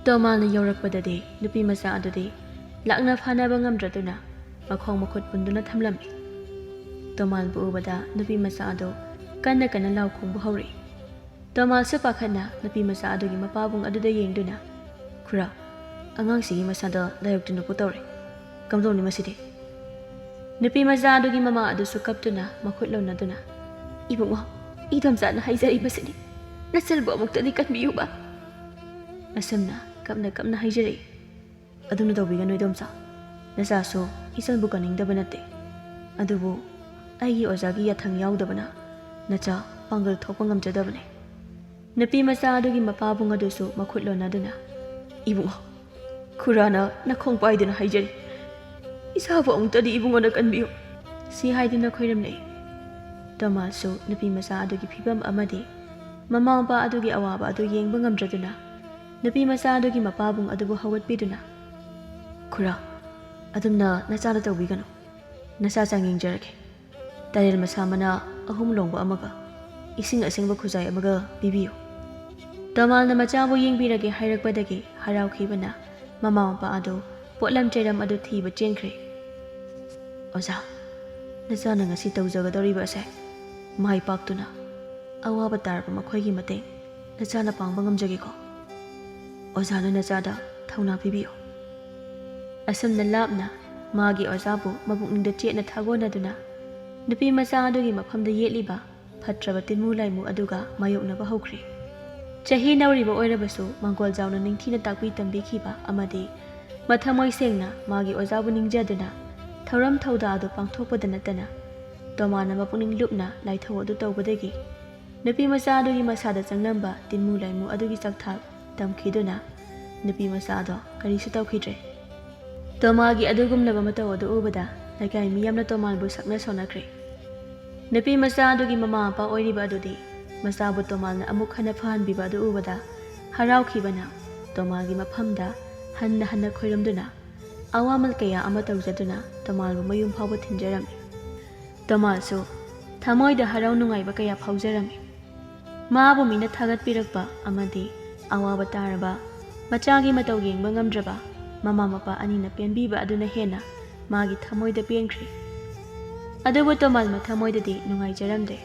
ꯇꯣꯃꯥꯜꯅ ꯌꯧꯔꯛꯄꯗꯗꯤ ꯅꯨꯄꯤ ꯃꯆꯥ ꯑꯗꯨꯗꯤ ꯂꯥꯛꯅ ꯐꯥꯅꯕ ꯉꯝꯗ꯭ꯔꯗꯨꯅ ꯃꯈꯣꯡ ꯃꯈꯨꯠ ꯄꯨꯟꯗꯨꯅ ꯊꯝꯂꯝꯃꯤ꯫ ꯇꯣꯃꯥꯜꯕꯨ ꯎꯕꯗ ꯅꯨꯄꯤ ꯃꯆꯥ ꯑꯗꯨ ꯀꯟꯅ ꯀꯟꯅ ꯂꯥꯎ ꯈꯣꯡꯕ ꯍꯧꯔꯛꯏ꯫ ꯇꯣꯃꯥꯜꯁꯨ ꯄꯥꯈꯠꯅ ꯅꯨꯄꯤ ꯃꯆꯥ ꯑꯗꯨꯒꯤ ꯃꯄꯥꯕꯨꯡ ꯑꯗꯨꯗ ꯌꯦꯡꯗꯨꯅ, "ꯈꯨꯔꯥ, ꯑꯉꯥꯡꯁꯤꯒꯤ ꯃꯁꯥꯗ ꯂꯥꯏꯔꯣꯛ ꯇꯤꯟꯅꯄꯨ ꯇꯧꯔꯦ꯫ ꯀꯝꯗꯧꯅꯤ ꯃꯁꯤꯗꯤ?" ꯅꯨꯄꯤ ꯃꯆꯥ ꯑꯗꯨꯒꯤ ꯃꯃꯥ ꯑꯗꯨꯁꯨ ꯀꯞꯇꯨꯅ ꯃꯈꯨꯠ ꯂꯣꯟꯅꯗꯨꯅ, "ꯏꯕꯨꯡꯉꯣ, ꯏꯗꯣꯝꯆꯥꯅ ꯍꯥꯏꯖꯔꯤꯕꯁꯤꯅꯤ꯫ ꯅꯆꯜꯕꯨ ꯑꯃꯨꯛꯇꯗꯤ ꯀꯟꯕꯤꯌꯨꯕ꯫" ꯑꯁꯨꯝꯅ ꯀꯞꯅ ꯀꯞꯅ ꯍꯥꯏꯖꯔꯛꯏ꯫ "ꯑꯗꯨꯅ ꯇꯧꯕꯤꯒꯅꯨ ꯏꯗꯣꯝꯆꯥ꯫ ꯅꯆꯥꯁꯨ ꯏꯆꯜꯕꯨ ꯀꯟꯅꯤꯡꯗꯕ ꯅꯠꯇꯦ꯫ ꯑꯗꯨꯕꯨ ꯑꯩꯒꯤ ꯑꯣꯖꯥꯒꯤ ꯌꯥꯊꯪ ꯌꯥꯎꯗꯕꯅ ꯅꯆꯥ ꯄꯥꯡꯒꯜ ꯊꯣꯛꯄ ꯉꯝꯖꯗꯕꯅꯤ꯫" ꯅꯨꯄꯤ ꯃꯆꯥ ꯑꯗꯨꯒꯤ ꯃꯄꯥꯕꯨꯡ ꯑꯗꯨꯁꯨ ꯃꯈꯨꯠ ꯂꯣꯟꯅꯗꯨꯅ, "ꯏꯕꯨꯡꯉꯣ, ꯈꯨꯔꯥꯅ ꯅꯈꯣꯡ ꯄꯥꯏꯗꯨꯅ ꯍꯥꯏꯖꯔꯤ, ꯏꯆꯥꯕꯨ ꯑꯃꯨꯛꯇꯗꯤ ꯏꯕꯨꯡꯉꯣꯅ ꯀꯟꯕꯤꯌꯨ꯫" ꯁꯤ ꯍꯥꯏꯗꯨꯅ ꯈꯣꯏꯔꯝꯂꯛꯏ꯫ ꯇꯣꯃꯥꯜꯁꯨ ꯅꯨꯄꯤ ꯃꯆꯥ ꯑꯗꯨꯒꯤ ꯐꯤꯕꯝ ꯑꯃꯗꯤ ꯃꯃꯥ ꯃꯄꯥ ꯑꯗꯨꯒꯤ ꯑꯋꯥꯕ ꯑꯗꯨ ꯌꯦꯡꯕ ꯉꯝꯗ꯭ꯔꯗꯨꯅ ꯅꯨꯄꯤ ꯃꯆꯥ ꯑꯗꯨꯒꯤ ꯃꯄꯥꯕꯨꯡ ꯑꯗꯨꯕꯨ ꯍꯧꯒꯠꯄꯤꯗꯨꯅ, "ꯈꯨꯔꯥ, ꯑꯗꯨꯝꯅ ꯅꯆꯥꯗ ꯇꯧꯕꯤꯒꯅꯨ꯫ ꯅꯆꯥ ꯆꯥꯡ ꯌꯦꯡꯖꯔꯒꯦ꯫ ꯇꯔꯦꯜ ꯃꯁꯥ ꯃꯅꯥ ꯑꯍꯨꯝ ꯂꯣꯡꯕ ꯑꯃꯒ ꯏꯁꯤꯡ ꯑꯁꯦꯡꯕ ꯈꯨꯖꯥꯏ ꯑꯃꯒ ꯄꯤꯕꯤꯌꯨ"꯫ ꯇꯣꯃꯥꯜꯅ ꯃꯆꯥꯕꯨ ꯌꯦꯡꯕꯤꯔꯒꯦ ꯍꯥꯏꯔꯛꯄꯗꯒꯤ ꯍꯔꯥꯎꯈꯤꯕꯅ ꯃꯃꯥ ꯃꯄꯥ ꯑꯗꯨ ꯄꯣꯠꯂꯝ ꯆꯩꯔꯝ ꯑꯗꯨ ꯊꯤꯕ ꯆꯦꯟꯈ꯭ꯔꯦ꯫ "ꯑꯣꯖꯥ, ꯅꯆꯥꯅ ꯉꯁꯤ ꯇꯧꯖꯒꯗꯧꯔꯤꯕ ꯑꯁꯦ ꯃꯥꯏ ꯄꯥꯛꯇꯨꯅ ꯑꯋꯥꯕ ꯇꯥꯔꯕ ꯃꯈꯣꯏꯒꯤ ꯃꯇꯦꯡ ꯅꯆꯥꯅ ꯄꯥꯡꯕ ꯉꯝꯖꯒꯦꯀꯣ꯫ ꯑꯣꯖꯥꯅ ꯅꯆꯥꯗ ꯊꯧꯅꯥ ꯄꯤꯕꯤꯌꯨ"꯫ ꯑꯁꯨꯝꯅ ꯂꯥꯞꯅ ꯃꯥꯒꯤ ꯑꯣꯖꯥꯕꯨ ꯃꯄꯨꯛꯅꯤꯡꯗ ꯆꯦꯠꯅ ꯊꯥꯒꯣꯟꯅꯗꯨꯅ ꯅꯨꯄꯤ ꯃꯆꯥ ꯑꯗꯨꯒꯤ ꯃꯐꯝꯗ ꯌꯦꯠꯂꯤꯕ ꯐꯠꯇ꯭ꯔꯕ ꯇꯤꯟꯃꯨ ꯂꯥꯏꯃꯨ ꯑꯗꯨꯒ ꯃꯥꯌꯣꯛꯅꯕ ꯍꯧꯈ꯭ꯔꯦ꯫ ꯆꯍꯤ ꯅꯧꯔꯤꯕ ꯑꯣꯏꯔꯕꯁꯨ ꯃꯥꯡꯒꯣꯜꯖꯥꯎꯅ ꯅꯤꯡꯊꯤꯅ ꯇꯥꯛꯄꯤ ꯇꯝꯕꯤꯈꯤꯕ ꯑꯃꯗꯤ ꯃꯊꯃꯣꯏ ꯁꯦꯡꯅ ꯃꯥꯒꯤ ꯑꯣꯖꯥꯕꯨ ꯅꯤꯡꯖꯗꯨꯅ ꯊꯧꯔꯝ ꯊꯧꯗꯥ ꯑꯗꯨ ꯄꯥꯡꯊꯣꯛꯄꯗ ꯅꯠꯇꯅ ꯇꯣꯃꯥꯅ ꯃꯄꯨꯛꯅꯤꯡ ꯂꯨꯞꯅ ꯂꯥꯏꯊꯧ ꯑꯗꯨ ꯇꯧꯕꯗꯒꯤ ꯅꯨꯄꯤ ꯃꯆꯥ ꯑꯗꯨꯒꯤ ꯃꯁꯥꯗ ꯆꯪꯂꯝꯕ ꯇꯤꯟꯃꯨ ꯂꯥꯏꯃꯨ ꯑꯗꯨꯒꯤ ꯆꯥꯛꯊꯥꯛ ꯇꯝꯈꯤꯗꯨꯅ ꯅꯨꯄꯤ ꯃꯆꯥ ꯑꯗꯣ ꯀꯔꯤꯁꯨ ꯇꯧꯈꯤꯗ꯭ꯔꯦ꯫ ꯇꯣꯃꯥꯒꯤ ꯑꯗꯨꯒꯨꯝꯂꯕ ꯃꯇꯧ ꯑꯗꯨ ꯎꯕꯗ ꯂꯩꯀꯥꯏ ꯃꯤ ꯌꯥꯝꯅ ꯇꯣꯃꯥꯜꯕꯨ ꯁꯛꯅ ꯁꯣꯟꯅꯈ꯭ꯔꯦ꯫ ꯅꯨꯄꯤ ꯃꯆꯥ ꯑꯗꯨꯒꯤ ꯃꯃꯥ ꯃꯄꯥ ꯑꯣꯏꯔꯤꯕ ꯑꯗꯨꯗꯤ ꯃꯆꯥꯕꯨ ꯇꯣꯃꯥꯜꯅ ꯑꯃꯨꯛ ꯍꯟꯅ ꯐꯍꯟꯕꯤꯕ ꯑꯗꯨ ꯎꯕꯗ ꯍꯔꯥꯎꯈꯤꯕꯅ ꯇꯣꯃꯥꯜꯒꯤ ꯃꯐꯝꯗ ꯍꯟꯅ ꯍꯟꯅ ꯈꯣꯏꯔꯝꯗꯨꯅ ꯑꯋꯥꯃꯜ ꯀꯌꯥ ꯑꯃ ꯇꯧꯖꯗꯨꯅ ꯇꯣꯃꯥꯜꯕꯨ ꯃꯌꯨꯝ ꯐꯥꯎꯕ ꯊꯤꯟꯖꯔꯝꯃꯤ꯫ ꯇꯣꯃꯥꯜꯁꯨ ꯊꯃꯣꯏꯗ ꯍꯔꯥꯎ ꯅꯨꯡꯉꯥꯏꯕ ꯀꯌꯥ ꯐꯥꯎꯖꯔꯝꯃꯤ꯫ ꯃꯥꯕꯨ ꯃꯤꯅ ꯊꯥꯒꯠꯄꯤꯔꯛꯄ ꯑꯃꯗꯤ ꯑꯋꯥꯕ ꯇꯥꯔꯕ ꯃꯆꯥꯒꯤ ꯃꯇꯧ ꯌꯦꯡꯕ ꯉꯝꯗ꯭ꯔꯕ ꯃꯃꯥ ꯃꯄꯥ ꯑꯅꯤꯅ ꯄꯦꯟꯕꯤꯕ ꯑꯗꯨꯅ ꯍꯦꯟꯅ ꯃꯥꯒꯤ ꯊꯃꯣꯏꯗ ꯄꯦꯟꯈ꯭ꯔꯦ꯫ ꯑꯗꯨꯕꯨ ꯇꯣꯃꯥꯜ ꯃꯊꯃꯣꯏꯗꯗꯤ ꯅꯨꯡꯉꯥꯏꯖꯔꯝꯗꯦ꯫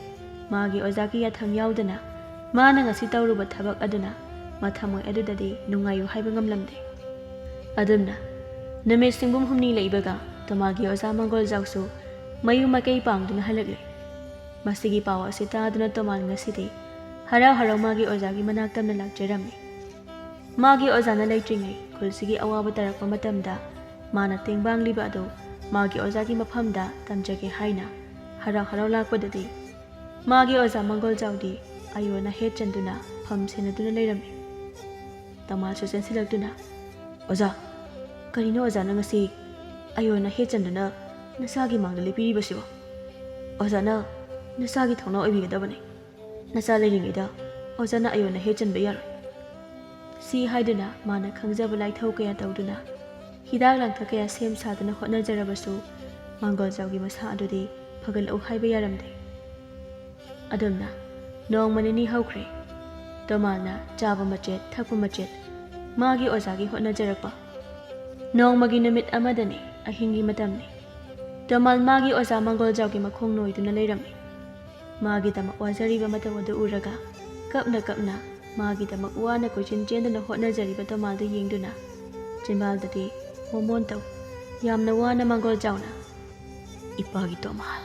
ꯃꯥꯒꯤ ꯑꯣꯖꯥꯒꯤ ꯌꯥꯊꯪ ꯌꯥꯎꯗꯅ ꯃꯥꯅ ꯉꯁꯤ ꯇꯧꯔꯨꯕ ꯊꯕꯛ ꯑꯗꯨꯅ ꯃꯊꯃꯣꯏ ꯑꯗꯨꯗꯗꯤ ꯅꯨꯡꯉꯥꯏꯌꯨ ꯍꯥꯏꯕ ꯉꯝꯂꯝꯗꯦ꯫ ꯑꯗꯨꯝꯅ ꯅꯨꯃꯤꯠ ꯁꯤꯡꯕꯨꯝ ꯍꯨꯝꯅꯤ ꯂꯩꯕꯒ ꯇꯣꯃꯥꯜꯒꯤ ꯑꯣꯖꯥ ꯃꯪꯒꯣꯜꯖꯥꯎꯁꯨ ꯃꯌꯨꯝ ꯃꯀꯩ ꯄꯥꯡꯗꯨꯅ ꯍꯜꯂꯛꯂꯦ꯫ ꯃꯁꯤꯒꯤ ꯄꯥꯎ ꯑꯁꯤ ꯇꯥꯗꯨꯅ ꯇꯣꯃꯥꯜ ꯉꯁꯤꯗꯤ ꯍꯔꯥꯎ ꯍꯔꯥꯎ ꯃꯥꯒꯤ ꯑꯣꯖꯥꯒꯤ ꯃꯅꯥꯛ ꯇꯝꯅ ꯂꯥꯛꯆꯔꯝꯃꯤ꯫ ꯃꯥꯒꯤ ꯑꯣꯖꯥꯅ ꯂꯩꯇ꯭ꯔꯤꯉꯩ ꯈꯨꯜꯁꯤꯒꯤ ꯑꯋꯥꯕ ꯇꯥꯔꯛꯄ ꯃꯇꯝꯗ ꯃꯥꯅ ꯇꯦꯡꯕꯥꯡꯂꯤꯕ ꯑꯗꯨ ꯃꯥꯒꯤ ꯑꯣꯖꯥꯒꯤ ꯃꯐꯝꯗ ꯇꯝꯖꯒꯦ ꯍꯥꯏꯅ ꯍꯔꯥꯎ ꯍꯔꯥꯎ ꯂꯥꯛꯄꯗꯗꯤ ꯃꯥꯒꯤ ꯑꯣꯖꯥ ꯃꯪꯒꯣꯜꯖꯥꯎꯗꯤ ꯑꯌꯣꯟꯅ ꯍꯦꯠ ꯆꯟꯗꯨꯅ ꯐꯝ ꯁꯦꯟꯅꯗꯨꯅ ꯂꯩꯔꯝꯃꯤ꯫ ꯇꯣꯃꯥꯜꯁꯨ ꯆꯦꯟꯁꯤꯜꯂꯛꯇꯨꯅ, "ꯑꯣꯖꯥ, ꯀꯔꯤꯅꯣ ꯑꯣꯖꯥꯅ ꯉꯁꯤ ꯑꯌꯣꯟꯅ ꯍꯦꯠ ꯆꯟꯗꯨꯅ ꯅꯆꯥꯒꯤ ꯃꯥꯡꯗ ꯂꯦꯞꯄꯤꯔꯤꯕꯁꯤꯕꯣ? ꯑꯣꯖꯥꯅ ꯅꯆꯥꯒꯤ ꯊꯧꯅꯥ ꯑꯣꯏꯕꯤꯒꯗꯕꯅꯤ꯫ ꯅꯆꯥ ꯂꯩꯔꯤꯉꯩꯗ ꯑꯣꯖꯥꯅ ꯑꯌꯣꯟꯅ ꯍꯦꯠ ꯆꯟꯕ ꯌꯥꯔꯣꯏ"꯫ ꯁꯤ ꯍꯥꯏꯗꯨꯅ ꯃꯥꯅ ꯈꯪꯖꯕ ꯂꯥꯏꯊꯧ ꯀꯌꯥ ꯇꯧꯗꯨꯅ, ꯍꯤꯗꯥꯛ ꯂꯥꯡꯊꯛ ꯀꯌꯥ ꯁꯦꯝ ꯁꯥꯗꯨꯅ ꯍꯣꯠꯅꯖꯔꯕꯁꯨ, ꯃꯥꯡꯒꯣꯜꯖꯥꯎꯒꯤ ꯃꯁꯥ ꯑꯗꯨꯗꯤ ꯐꯒꯠꯂꯛꯎ ꯍꯥꯏꯕ ꯌꯥꯔꯝꯗꯦ꯫ ꯑꯗꯨꯝꯅ ꯅꯣꯡꯃ ꯅꯤꯅꯤ ꯍꯧꯈ꯭ꯔꯦ꯫ ꯇꯣꯃꯥꯜꯅ ꯆꯥꯕ ꯃꯆꯦꯠ, ꯊꯛꯄ ꯃꯆꯦꯠ, ꯃꯥꯒꯤ ꯑꯣꯖꯥꯒꯤ ꯍꯣꯠꯅꯖꯔꯛꯄ꯫ ꯅꯣꯡꯃꯒꯤ ꯅꯨꯃꯤꯠ ꯑꯃꯗꯅꯤ, ꯑꯍꯤꯡꯒꯤ ꯃꯇꯝꯅꯤ꯫ ꯇꯣꯃꯥꯜ ꯃꯥꯒꯤ ꯑꯣꯖꯥ ꯃꯥꯡꯒꯣꯜꯖꯥꯎꯒꯤ ꯃꯈꯣꯡ ꯅꯣꯏꯗꯨꯅ ꯂꯩꯔꯝꯃꯤ꯫ ꯃꯥꯒꯤꯗꯃꯛ ꯋꯥꯖꯔꯤꯕ ꯃꯇꯧ ꯑꯗꯨ ꯎꯔꯒ, ꯀꯞꯅ ꯀꯞꯅ ꯃꯥꯒꯤꯗꯃꯛ ꯋꯥꯅ ꯀꯣꯏꯆꯦꯟ ꯆꯦꯟꯗꯨꯅ ꯍꯣꯠꯅꯖꯔꯤꯕ ꯇꯣꯃꯥꯜꯗꯨ ꯌꯦꯡꯗꯨꯅ, ꯆꯤꯟꯕꯥꯜꯗꯗꯤ ꯃꯣꯃꯣꯟ ꯇꯧ, ꯌꯥꯝꯅ ꯋꯥꯅ ꯃꯥꯡꯒꯣꯜꯖꯥꯎꯅ, "ꯏꯄꯥꯒꯤ ꯇꯣꯃꯥꯜ,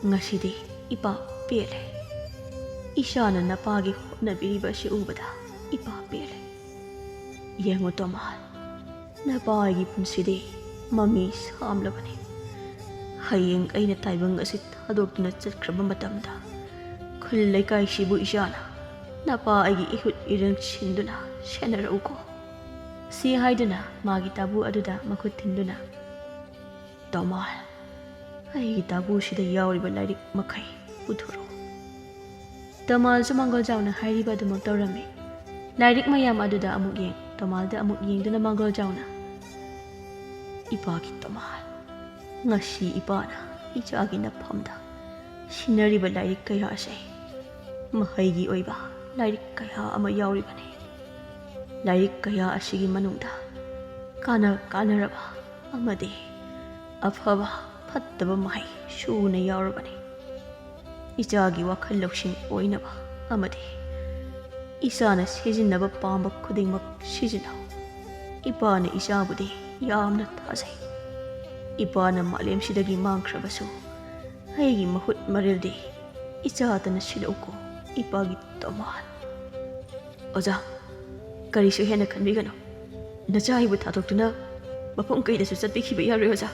ꯉꯁꯤꯗꯤ ꯏꯄꯥ ꯄꯦꯜꯂꯦ꯫ ꯏꯆꯥꯅ ꯅꯄꯥꯒꯤ ꯍꯣꯠꯅꯕꯤꯔꯤꯕ ꯑꯁꯤ ꯎꯕꯗ ꯏꯄꯥ ꯄꯦꯜꯂꯦ꯫ ꯌꯦꯡꯉꯨ ꯇꯣꯃꯥꯜ, ꯅꯄꯥ ꯑꯩꯒꯤ ꯄꯨꯟꯁꯤꯗꯤ ꯃꯃꯤ ꯁꯥꯝꯂꯕꯅꯤ꯫ ꯍꯌꯦꯡ ꯑꯩꯅ ꯇꯥꯏꯕꯪ ꯑꯁꯤ ꯊꯥꯗꯣꯛꯇꯨꯅ ꯆꯠꯈ꯭ꯔꯕ ꯃꯇꯝꯗ, ꯈꯨꯜ ꯂꯩꯀꯥꯏꯁꯤꯕꯨ ꯏꯆꯥꯅ ꯅꯄꯥ ꯑꯩꯒꯤ ꯏꯍꯨꯠ ꯏꯔꯪ ꯁꯤꯟꯗꯨꯅ ꯁꯦꯟꯅꯔꯛꯎꯀꯣ"꯫ ꯁꯤ ꯍꯥꯏꯗꯨꯅ ꯃꯥꯒꯤ ꯇꯥꯕꯨ ꯑꯗꯨꯗ ꯃꯈꯨꯠ ꯊꯤꯟꯗꯨꯅ, "ꯇꯣꯃꯥꯜ, ꯑꯩꯒꯤ ꯇꯥꯕꯨꯁꯤꯗ ꯌꯥꯎꯔꯤꯕ ꯂꯥꯏꯔꯤꯛ ꯃꯈꯩ ꯄꯨꯊꯣꯔꯛꯎ"꯫ ꯇꯣꯃꯥꯜꯁꯨ ꯃꯥꯡꯒꯣꯜꯖꯥꯎꯅ ꯍꯥꯏꯔꯤꯕ ꯑꯗꯨꯃꯛ ꯇꯧꯔꯝꯃꯤ꯫ ꯂꯥꯏꯔꯤꯛ ꯃꯌꯥꯝ ꯑꯗꯨꯗ ꯑꯃꯨꯛ ꯌꯦꯡ, ꯇꯣꯃꯥꯜꯗ ꯑꯃꯨꯛ ꯌꯦꯡꯗꯨꯅ ꯃꯥꯡꯒꯣꯜꯖꯥꯎꯅ, "ꯏꯄꯥꯒꯤ ꯇꯣꯃꯥꯜ, ꯉꯁꯤ ꯏꯄꯥꯅ ꯏꯆꯥꯒꯤ ꯅꯐꯝꯗ ꯁꯤꯟꯅꯔꯤꯕ ꯂꯥꯏꯔꯤꯛ ꯀꯌꯥ ꯑꯁꯤ ꯃꯍꯩꯒꯤ ꯑꯣꯏꯕ ꯂꯥꯏꯔꯤꯛ ꯀꯌꯥ ꯑꯃ ꯌꯥꯎꯔꯤꯕꯅꯤ꯫ ꯂꯥꯏꯔꯤꯛ ꯀꯌꯥ ꯑꯁꯤꯒꯤ ꯃꯅꯨꯡꯗ ꯀꯥꯟꯅ ꯀꯥꯟꯅꯔꯕ ꯑꯃꯗꯤ ꯑꯐꯕ ꯐꯠꯇꯕ ꯃꯍꯩ ꯁꯨꯅ ꯌꯥꯎꯔꯕꯅꯤ꯫ ꯏꯆꯥꯒꯤ ꯋꯥꯈꯜ ꯂꯧꯁꯤꯡ ꯑꯣꯏꯅꯕ ꯑꯃꯗꯤ ꯏꯆꯥꯅ ꯁꯤꯖꯤꯟꯅꯕ ꯄꯥꯝꯕ ꯈꯨꯗꯤꯡꯃꯛ ꯁꯤꯖꯤꯟꯅꯧ꯫ ꯏꯄꯥꯅ ꯏꯆꯥꯕꯨꯗꯤ ꯌꯥꯝꯅ ꯊꯥꯖꯩ꯫ ꯏꯄꯥꯅ ꯃꯥꯂꯦꯝꯁꯤꯗꯒꯤ ꯃꯥꯡꯈ꯭ꯔꯕꯁꯨ, ꯑꯩꯒꯤ ꯃꯍꯨꯠ ꯃꯔꯤꯜꯗꯤ ꯏꯆꯥꯇꯅ ꯁꯤꯜꯂꯛꯎꯀꯣ, ꯏꯄꯥꯒꯤ ꯇꯣꯃꯥꯜ"꯫ "ꯑꯣꯖꯥ, ꯀꯔꯤꯁꯨ ꯍꯦꯟꯅ ꯈꯟꯕꯤꯒꯅꯨ꯫ ꯅꯆꯥ ꯑꯩꯕꯨ ꯊꯥꯗꯣꯛꯇꯨꯅ ꯃꯐꯝ ꯀꯩꯗꯁꯨ ꯆꯠꯄꯤꯈꯤꯕ ꯌꯥꯔꯣꯏ, ꯑꯣꯖꯥ꯫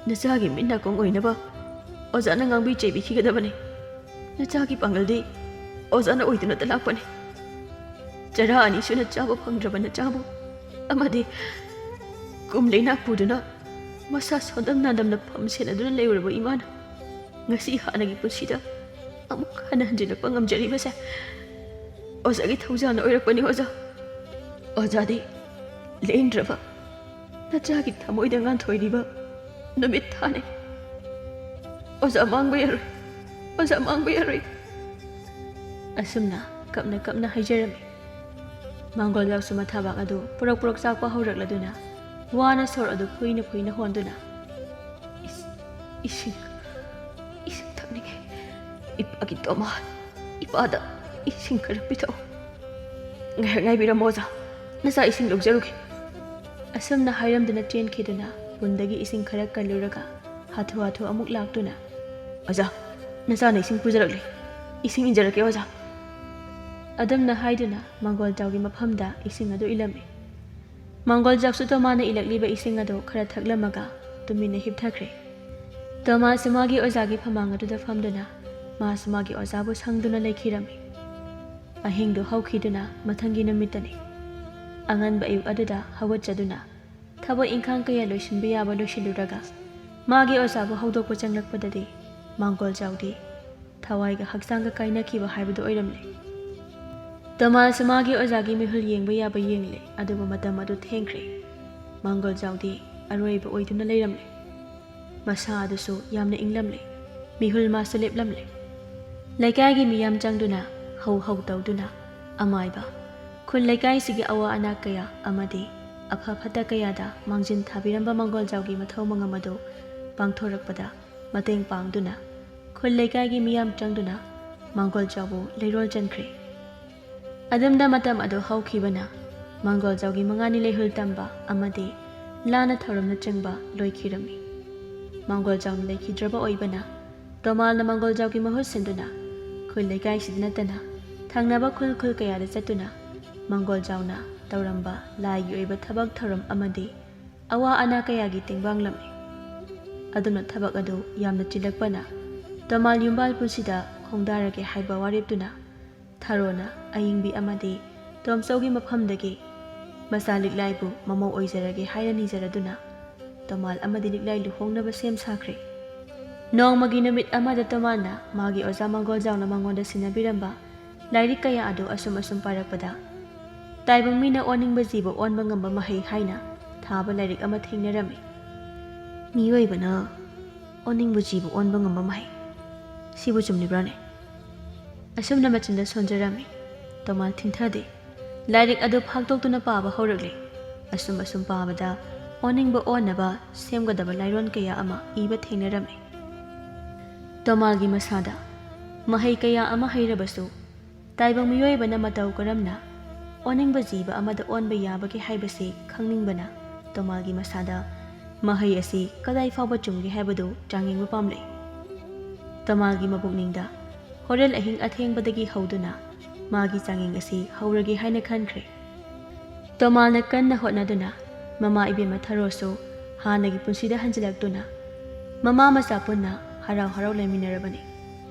ꯅꯆꯥꯒꯤ ꯃꯤꯠ ꯅꯥꯀꯣꯡ ꯑꯣꯏꯅꯕ ꯑꯣꯖꯥꯅ ꯉꯥꯡꯕꯤ ꯆꯩꯕꯤꯈꯤꯒꯗꯕꯅꯤ꯫ ꯅꯆꯥꯒꯤ ꯄꯥꯡꯒꯜꯗꯤ ꯑꯣꯖꯥꯅ ꯑꯣꯏꯗꯨꯅꯇ ꯂꯥꯛꯄꯅꯤ꯫ ꯆꯔꯥ ꯑꯅꯤ ꯁꯨꯅ ꯆꯥꯕ ꯐꯪꯗ꯭ꯔꯕ ꯅꯆꯥꯕꯨ ꯑꯃꯗꯤ ꯀꯨꯝ ꯂꯩꯅꯥ ꯄꯨꯗꯨꯅ ꯃꯁꯥ ꯁꯣꯟꯗꯝ ꯅꯥꯗꯝꯅ ꯐꯝ ꯁꯦꯟꯅꯗꯨꯅ ꯂꯩꯔꯨꯔꯕ ꯏꯃꯥꯅ ꯉꯁꯤ ꯍꯥꯟꯅꯒꯤ ꯄꯨꯟꯁꯤꯗ ꯑꯃꯨꯛ ꯍꯟꯅ ꯍꯟꯖꯤꯜꯂꯛꯄ ꯉꯝꯖꯔꯤꯕꯁꯦ ꯑꯣꯖꯥꯒꯤ ꯊꯧꯖꯥꯜꯅ ꯑꯣꯏꯔꯛꯄꯅꯤ, ꯑꯣꯖꯥ"꯫ ꯑꯣꯖꯥꯗꯤ ꯂꯦꯡꯗ꯭ꯔꯕ ꯅꯆꯥꯒꯤ ꯊꯃꯣꯏꯗ ꯉꯥꯟꯊꯣꯏꯔꯤꯕ ꯅꯨꯃꯤꯠ ꯊꯥꯅꯤ꯫ ꯑꯣꯖꯥ ꯃꯥꯡꯕ ꯌꯥꯔꯣꯏ, ꯑꯣꯖꯥ ꯃꯥꯡꯕ ꯌꯥꯔꯣꯏ꯫ ꯑꯁꯨꯝꯅ ꯀꯞꯅ ꯀꯞꯅ ꯍꯥꯏꯖꯔꯝꯃꯤ꯫ ꯃꯥꯡꯒꯣꯜꯖꯥꯎꯁꯨ ꯃꯊꯥꯕꯥꯛ ꯑꯗꯨ ꯄꯨꯔꯛ ꯄꯨꯔꯛ ꯆꯥꯛꯄ ꯍꯧꯔꯛꯂꯗꯨꯅ ꯋꯥꯅ ꯁꯣꯔ ꯑꯗꯨ ꯐꯨꯏꯅ ꯐꯨꯏꯅ ꯍꯣꯟꯗꯨꯅ, "ꯏꯁ-, ꯏꯁꯤꯡ, ꯏꯁꯤꯡ ꯊꯛꯅꯤꯡꯉꯤ꯫ ꯏꯄꯥꯒꯤ ꯇꯣꯃꯥ, ꯏꯄꯥꯗ ꯏꯁꯤꯡ ꯈꯔ ꯄꯤꯊꯛꯎ꯫ ꯉꯥꯏꯍꯥꯛ ꯉꯥꯏꯕꯤꯔꯝꯃꯣ ꯑꯣꯖꯥ, ꯅꯆꯥ ꯏꯁꯤꯡ ꯂꯧꯖꯔꯨꯒꯦ"꯫ ꯑꯁꯨꯝꯅ ꯍꯥꯏꯔꯝꯗꯨꯅ ꯆꯦꯟꯈꯤꯗꯨꯅ ꯄꯨꯟꯗꯒꯤ ꯏꯁꯤꯡ ꯈꯔ ꯀꯜꯂꯨꯔꯒ ꯍꯥꯊꯨ ꯍꯥꯊꯨ ꯑꯃꯨꯛ ꯂꯥꯛꯇꯨꯅ, "ꯑꯣꯖꯥ, ꯅꯆꯥꯅ ꯏꯁꯤꯡ ꯄꯨꯖꯔꯛꯂꯤ, ꯏꯁꯤꯡ ꯏꯟꯖꯔꯛꯀꯦ ꯑꯣꯖꯥ"꯫ ꯑꯗꯨꯝꯅ ꯍꯥꯏꯗꯨꯅ ꯃꯥꯡꯒꯣꯜꯖꯥꯎꯒꯤ ꯃꯐꯝꯗ ꯏꯁꯤꯡ ꯑꯗꯨ ꯏꯜꯂꯝꯃꯤ꯫ ꯃꯥꯡꯒꯣꯜꯖꯥꯎꯁꯨ ꯇꯣꯃꯥꯅ ꯏꯜꯂꯛꯂꯤꯕ ꯏꯁꯤꯡ ꯑꯗꯨ ꯈꯔ ꯊꯛꯂꯝꯃꯒ ꯇꯨꯃꯤꯟꯅ ꯍꯤꯞꯊꯈ꯭ꯔꯦ꯫ ꯇꯣꯃꯥꯁꯨ ꯃꯥꯒꯤ ꯑꯣꯖꯥꯒꯤ ꯐꯃꯥꯡ ꯑꯗꯨꯗ ꯐꯝꯗꯨꯅ ꯃꯥꯁꯨ ꯃꯥꯒꯤ ꯑꯣꯖꯥꯕꯨ ꯁꯪꯗꯨꯅ ꯂꯩꯈꯤꯔꯝꯃꯤ꯫ ꯑꯍꯤꯡꯗꯨ ꯍꯧꯈꯤꯗꯨꯅ ꯃꯊꯪꯒꯤ ꯅꯨꯃꯤꯠꯇꯅꯤ꯫ ꯑꯉꯟꯕ ꯑꯌꯨꯛ ꯑꯗꯨꯗ ꯍꯧꯒꯠꯆꯗꯨꯅ ꯊꯕꯛ ꯏꯪꯈꯥꯡ ꯀꯌꯥ ꯂꯣꯏꯁꯤꯟꯕ ꯌꯥꯕ ꯂꯣꯏꯁꯤꯜꯂꯨꯔꯒ ꯃꯥꯒꯤ ꯑꯣꯖꯥꯕꯨ ꯍꯧꯗꯣꯛꯄ ꯆꯪꯂꯛꯄꯗꯗꯤ ꯃꯥꯡꯒꯣꯜꯖꯥꯎꯗꯤ ꯊꯋꯥꯏꯒ ꯍꯛꯆꯥꯡꯒ ꯀꯥꯏꯅꯈꯤꯕ ꯍꯥꯏꯕꯗꯨ ꯑꯣꯏꯔꯝꯂꯦ꯫ ꯇꯣꯃꯥꯁꯁꯨ ꯃꯥꯒꯤ ꯑꯣꯖꯥꯒꯤ ꯃꯤꯍꯨꯜ ꯌꯦꯡꯕ ꯌꯥꯕ ꯌꯦꯡꯂꯦ, ꯑꯗꯨꯕꯨ ꯃꯇꯝ ꯑꯗꯨ ꯊꯦꯡꯈ꯭ꯔꯦ꯫ ꯃꯥꯡꯒꯣꯜꯖꯥꯎꯗꯤ ꯑꯔꯣꯏꯕ ꯑꯣꯏꯗꯨꯅ ꯂꯩꯔꯝꯂꯦ꯫ ꯃꯁꯥ ꯑꯗꯨꯁꯨ ꯌꯥꯝꯅ ꯏꯪꯂꯝꯂꯦ꯫ ꯃꯤꯍꯨꯜ ꯃꯥꯁꯨ ꯂꯦꯞꯂꯝꯂꯦ꯫ ꯂꯩꯀꯥꯏꯒꯤ ꯃꯤꯌꯥꯝ ꯆꯪꯗꯨꯅ ꯍꯧ ꯍꯧ ꯇꯧꯗꯨꯅ ꯑꯃꯥꯏꯕ, ꯈꯨꯜ ꯂꯩꯀꯥꯏꯁꯤꯒꯤ ꯑꯋꯥ ꯑꯅꯥ ꯀꯌꯥ ꯑꯃꯗꯤ ꯑꯐ ꯐꯠꯇ ꯀꯌꯥꯗ ꯃꯥꯡꯖꯤꯟ ꯊꯥꯕꯤꯔꯝꯕ ꯃꯥꯡꯒꯣꯜꯖꯥꯎꯒꯤ ꯃꯊꯧ ꯃꯉꯝ ꯑꯗꯨ ꯄꯥꯡꯊꯣꯔꯛꯄꯗ ꯃꯇꯦꯡ ꯄꯥꯡꯗꯨꯅ ꯈꯨꯜ ꯂꯩꯀꯥꯏꯒꯤ ꯃꯤꯌꯥꯝ ꯆꯪꯗꯨꯅ ꯃꯥꯡꯒꯣꯜꯖꯥꯎꯕꯨ ꯂꯩꯔꯣꯜ ꯆꯟꯈ꯭ꯔꯦ꯫ ꯑꯗꯨꯝꯅ ꯃꯇꯝ ꯑꯗꯨ ꯍꯧꯈꯤꯕꯅ ꯃꯥꯡꯒꯣꯜꯖꯥꯎꯒꯤ ꯃꯉꯥꯅꯤ ꯂꯩꯍꯨꯜ ꯇꯝꯕ ꯑꯃꯗꯤ ꯂꯥꯟꯅ ꯊꯧꯔꯝꯅꯆꯤꯡꯕ ꯂꯣꯏꯈꯤꯔꯝꯃꯤ꯫ ꯃꯥꯡꯒꯣꯜꯖꯥꯎꯅ ꯂꯩꯈꯤꯗ꯭ꯔꯕ ꯑꯣꯏꯕꯅ ꯇꯣꯃꯥꯜꯅ ꯃꯥꯡꯒꯣꯜꯖꯥꯎꯒꯤ ꯃꯍꯨꯠ ꯁꯤꯟꯗꯨꯅ ꯈꯨꯜ ꯂꯩꯀꯥꯏꯁꯤꯗ ꯅꯠꯇꯅ ꯊꯪꯅꯕ ꯈꯨꯜ ꯈꯨꯜ ꯀꯌꯥꯗ ꯆꯠꯇꯨꯅ ꯃꯥꯡꯒꯣꯜꯖꯥꯎꯅ ꯇꯧꯔꯝꯕ ꯂꯥꯏꯒꯤ ꯑꯣꯏꯕ ꯊꯕꯛ ꯊꯧꯔꯝ ꯑꯃꯗꯤ ꯑꯋꯥ ꯑꯅꯥ ꯀꯌꯥꯒꯤ ꯇꯦꯡꯕꯥꯡꯂꯝꯃꯤ꯫ ꯑꯗꯨꯅ ꯊꯕꯛ ꯑꯗꯨ ꯌꯥꯝꯅ ꯆꯤꯜꯂꯛꯄꯅ ꯇꯣꯃꯥꯜ ꯌꯨꯝꯕꯥꯜ ꯄꯨꯟꯁꯤꯗ ꯈꯣꯡꯗꯥꯔꯒꯦ ꯍꯥꯏꯕ ꯋꯥꯔꯦꯞꯇꯨꯅ ꯊꯥꯔꯣꯅ ꯑꯏꯪꯕꯤ ꯑꯃꯗꯤ ꯇꯣꯝꯆꯧꯒꯤ ꯃꯐꯝꯗꯒꯤ ꯃꯆꯥ ꯂꯤꯛꯂꯥꯏꯕꯨ ꯃꯃꯧ ꯑꯣꯏꯖꯔꯒꯦ ꯍꯥꯏꯅ ꯅꯤꯖꯔꯗꯨꯅ ꯇꯣꯃꯥꯜ ꯑꯃꯗꯤ ꯂꯤꯛꯂꯥꯏ ꯂꯨꯍꯣꯡꯅꯕ ꯁꯦꯝ ꯁꯥꯈ꯭ꯔꯦ꯫ ꯅꯣꯡꯃꯒꯤ ꯅꯨꯃꯤꯠ ꯑꯃꯗ ꯇꯣꯃꯥꯜꯅ ꯃꯥꯒꯤ ꯑꯣꯖꯥ ꯃꯥꯡꯒꯣꯜꯖꯥꯎꯅ ꯃꯉꯣꯟꯗ ꯁꯤꯟꯅꯕꯤꯔꯝꯕ ꯂꯥꯏꯔꯤꯛ ꯀꯌꯥ ꯑꯗꯨ ꯑꯁꯨꯝ ꯑꯁꯨꯝ ꯄꯥꯔꯛꯄꯗ ꯇꯥꯏꯕꯪ ꯃꯤꯅ ꯑꯣꯟꯅꯤꯡꯕ ꯖꯤꯕ ꯑꯣꯟꯕ ꯉꯝꯕ ꯃꯍꯩ ꯍꯥꯏꯅ ꯊꯥꯕ ꯂꯥꯏꯔꯤꯛ ꯑꯃ ꯊꯦꯡꯅꯔꯝꯃꯤ꯫ ꯃꯤꯑꯣꯏꯕꯅ ꯑꯣꯟꯅꯤꯡꯕ ꯖꯤꯕ ꯑꯣꯟꯕ ꯉꯝꯕ ꯃꯍꯩ, ꯁꯤꯕꯨ ꯆꯨꯝꯂꯤꯕ꯭ꯔꯥꯅꯦ? ꯑꯁꯨꯝꯅ ꯃꯆꯤꯟꯗ ꯁꯣꯟꯖꯔꯝꯃꯤ꯫ ꯇꯣꯃꯥꯜ ꯊꯤꯡꯊꯗꯦ꯫ ꯂꯥꯏꯔꯤꯛ ꯑꯗꯨ ꯐꯥꯛꯇꯣꯛꯇꯨꯅ ꯄꯥꯕ ꯍꯧꯔꯛꯂꯤ꯫ ꯑꯁꯨꯝ ꯑꯁꯨꯝ ꯄꯥꯕꯗ ꯑꯣꯟꯅꯤꯡꯕ ꯑꯣꯟꯅꯕ ꯁꯦꯝꯒꯗꯕ ꯂꯥꯏꯔꯣꯟ ꯀꯌꯥ ꯑꯃ ꯏꯕ ꯊꯦꯡꯅꯔꯝꯃꯤ꯫ ꯇꯣꯃꯥꯜꯒꯤ ꯃꯁꯥꯗ ꯃꯍꯩ ꯀꯌꯥ ꯑꯃ ꯍꯩꯔꯕꯁꯨ, ꯇꯥꯏꯕꯪ ꯃꯤꯑꯣꯏꯕꯅ ꯃꯇꯧ ꯀꯔꯝꯅ ꯑꯣꯟꯅꯤꯡꯕ ꯖꯤꯕ ꯑꯃꯗ ꯑꯣꯟꯕ ꯌꯥꯕꯒꯦ ꯍꯥꯏꯕꯁꯤ ꯈꯪꯅꯤꯡꯕꯅ ꯇꯣꯃꯥꯜꯒꯤ ꯃꯁꯥꯗ ꯃꯍꯩ ꯑꯁꯤ ꯀꯗꯥꯏ ꯐꯥꯎꯕ ꯆꯨꯝꯒꯦ ꯍꯥꯏꯕꯗꯨ ꯆꯥꯡꯌꯦꯡꯕ ꯄꯥꯝꯂꯛꯏ꯫ ꯇꯣꯃꯥꯜꯒꯤ ꯃꯕꯨꯛꯅꯤꯡꯗ ꯍꯣꯔꯦꯟ ꯑꯍꯤꯡ ꯑꯊꯦꯡꯕꯗꯒꯤ ꯍꯧꯗꯨꯅ ꯃꯥꯒꯤ ꯆꯥꯡꯌꯦꯡ ꯑꯁꯤ ꯍꯧꯔꯒꯦ ꯍꯥꯏꯅ ꯈꯟꯈ꯭ꯔꯦ꯫ ꯇꯣꯃꯥꯜꯅ ꯀꯟꯅ ꯍꯣꯠꯅꯗꯨꯅ ꯃꯃꯥ ꯏꯕꯦꯝꯃ ꯊꯔꯣꯁꯨ ꯍꯥꯟꯅꯒꯤ ꯄꯨꯟꯁꯤꯗ ꯍꯟꯖꯤꯜꯂꯛꯇꯨꯅ ꯃꯃꯥ ꯃꯆꯥ ꯄꯨꯟꯅ ꯍꯔꯥꯎ ꯍꯔꯥꯎ ꯂꯩꯃꯤꯟꯅꯔꯕꯅꯤ꯫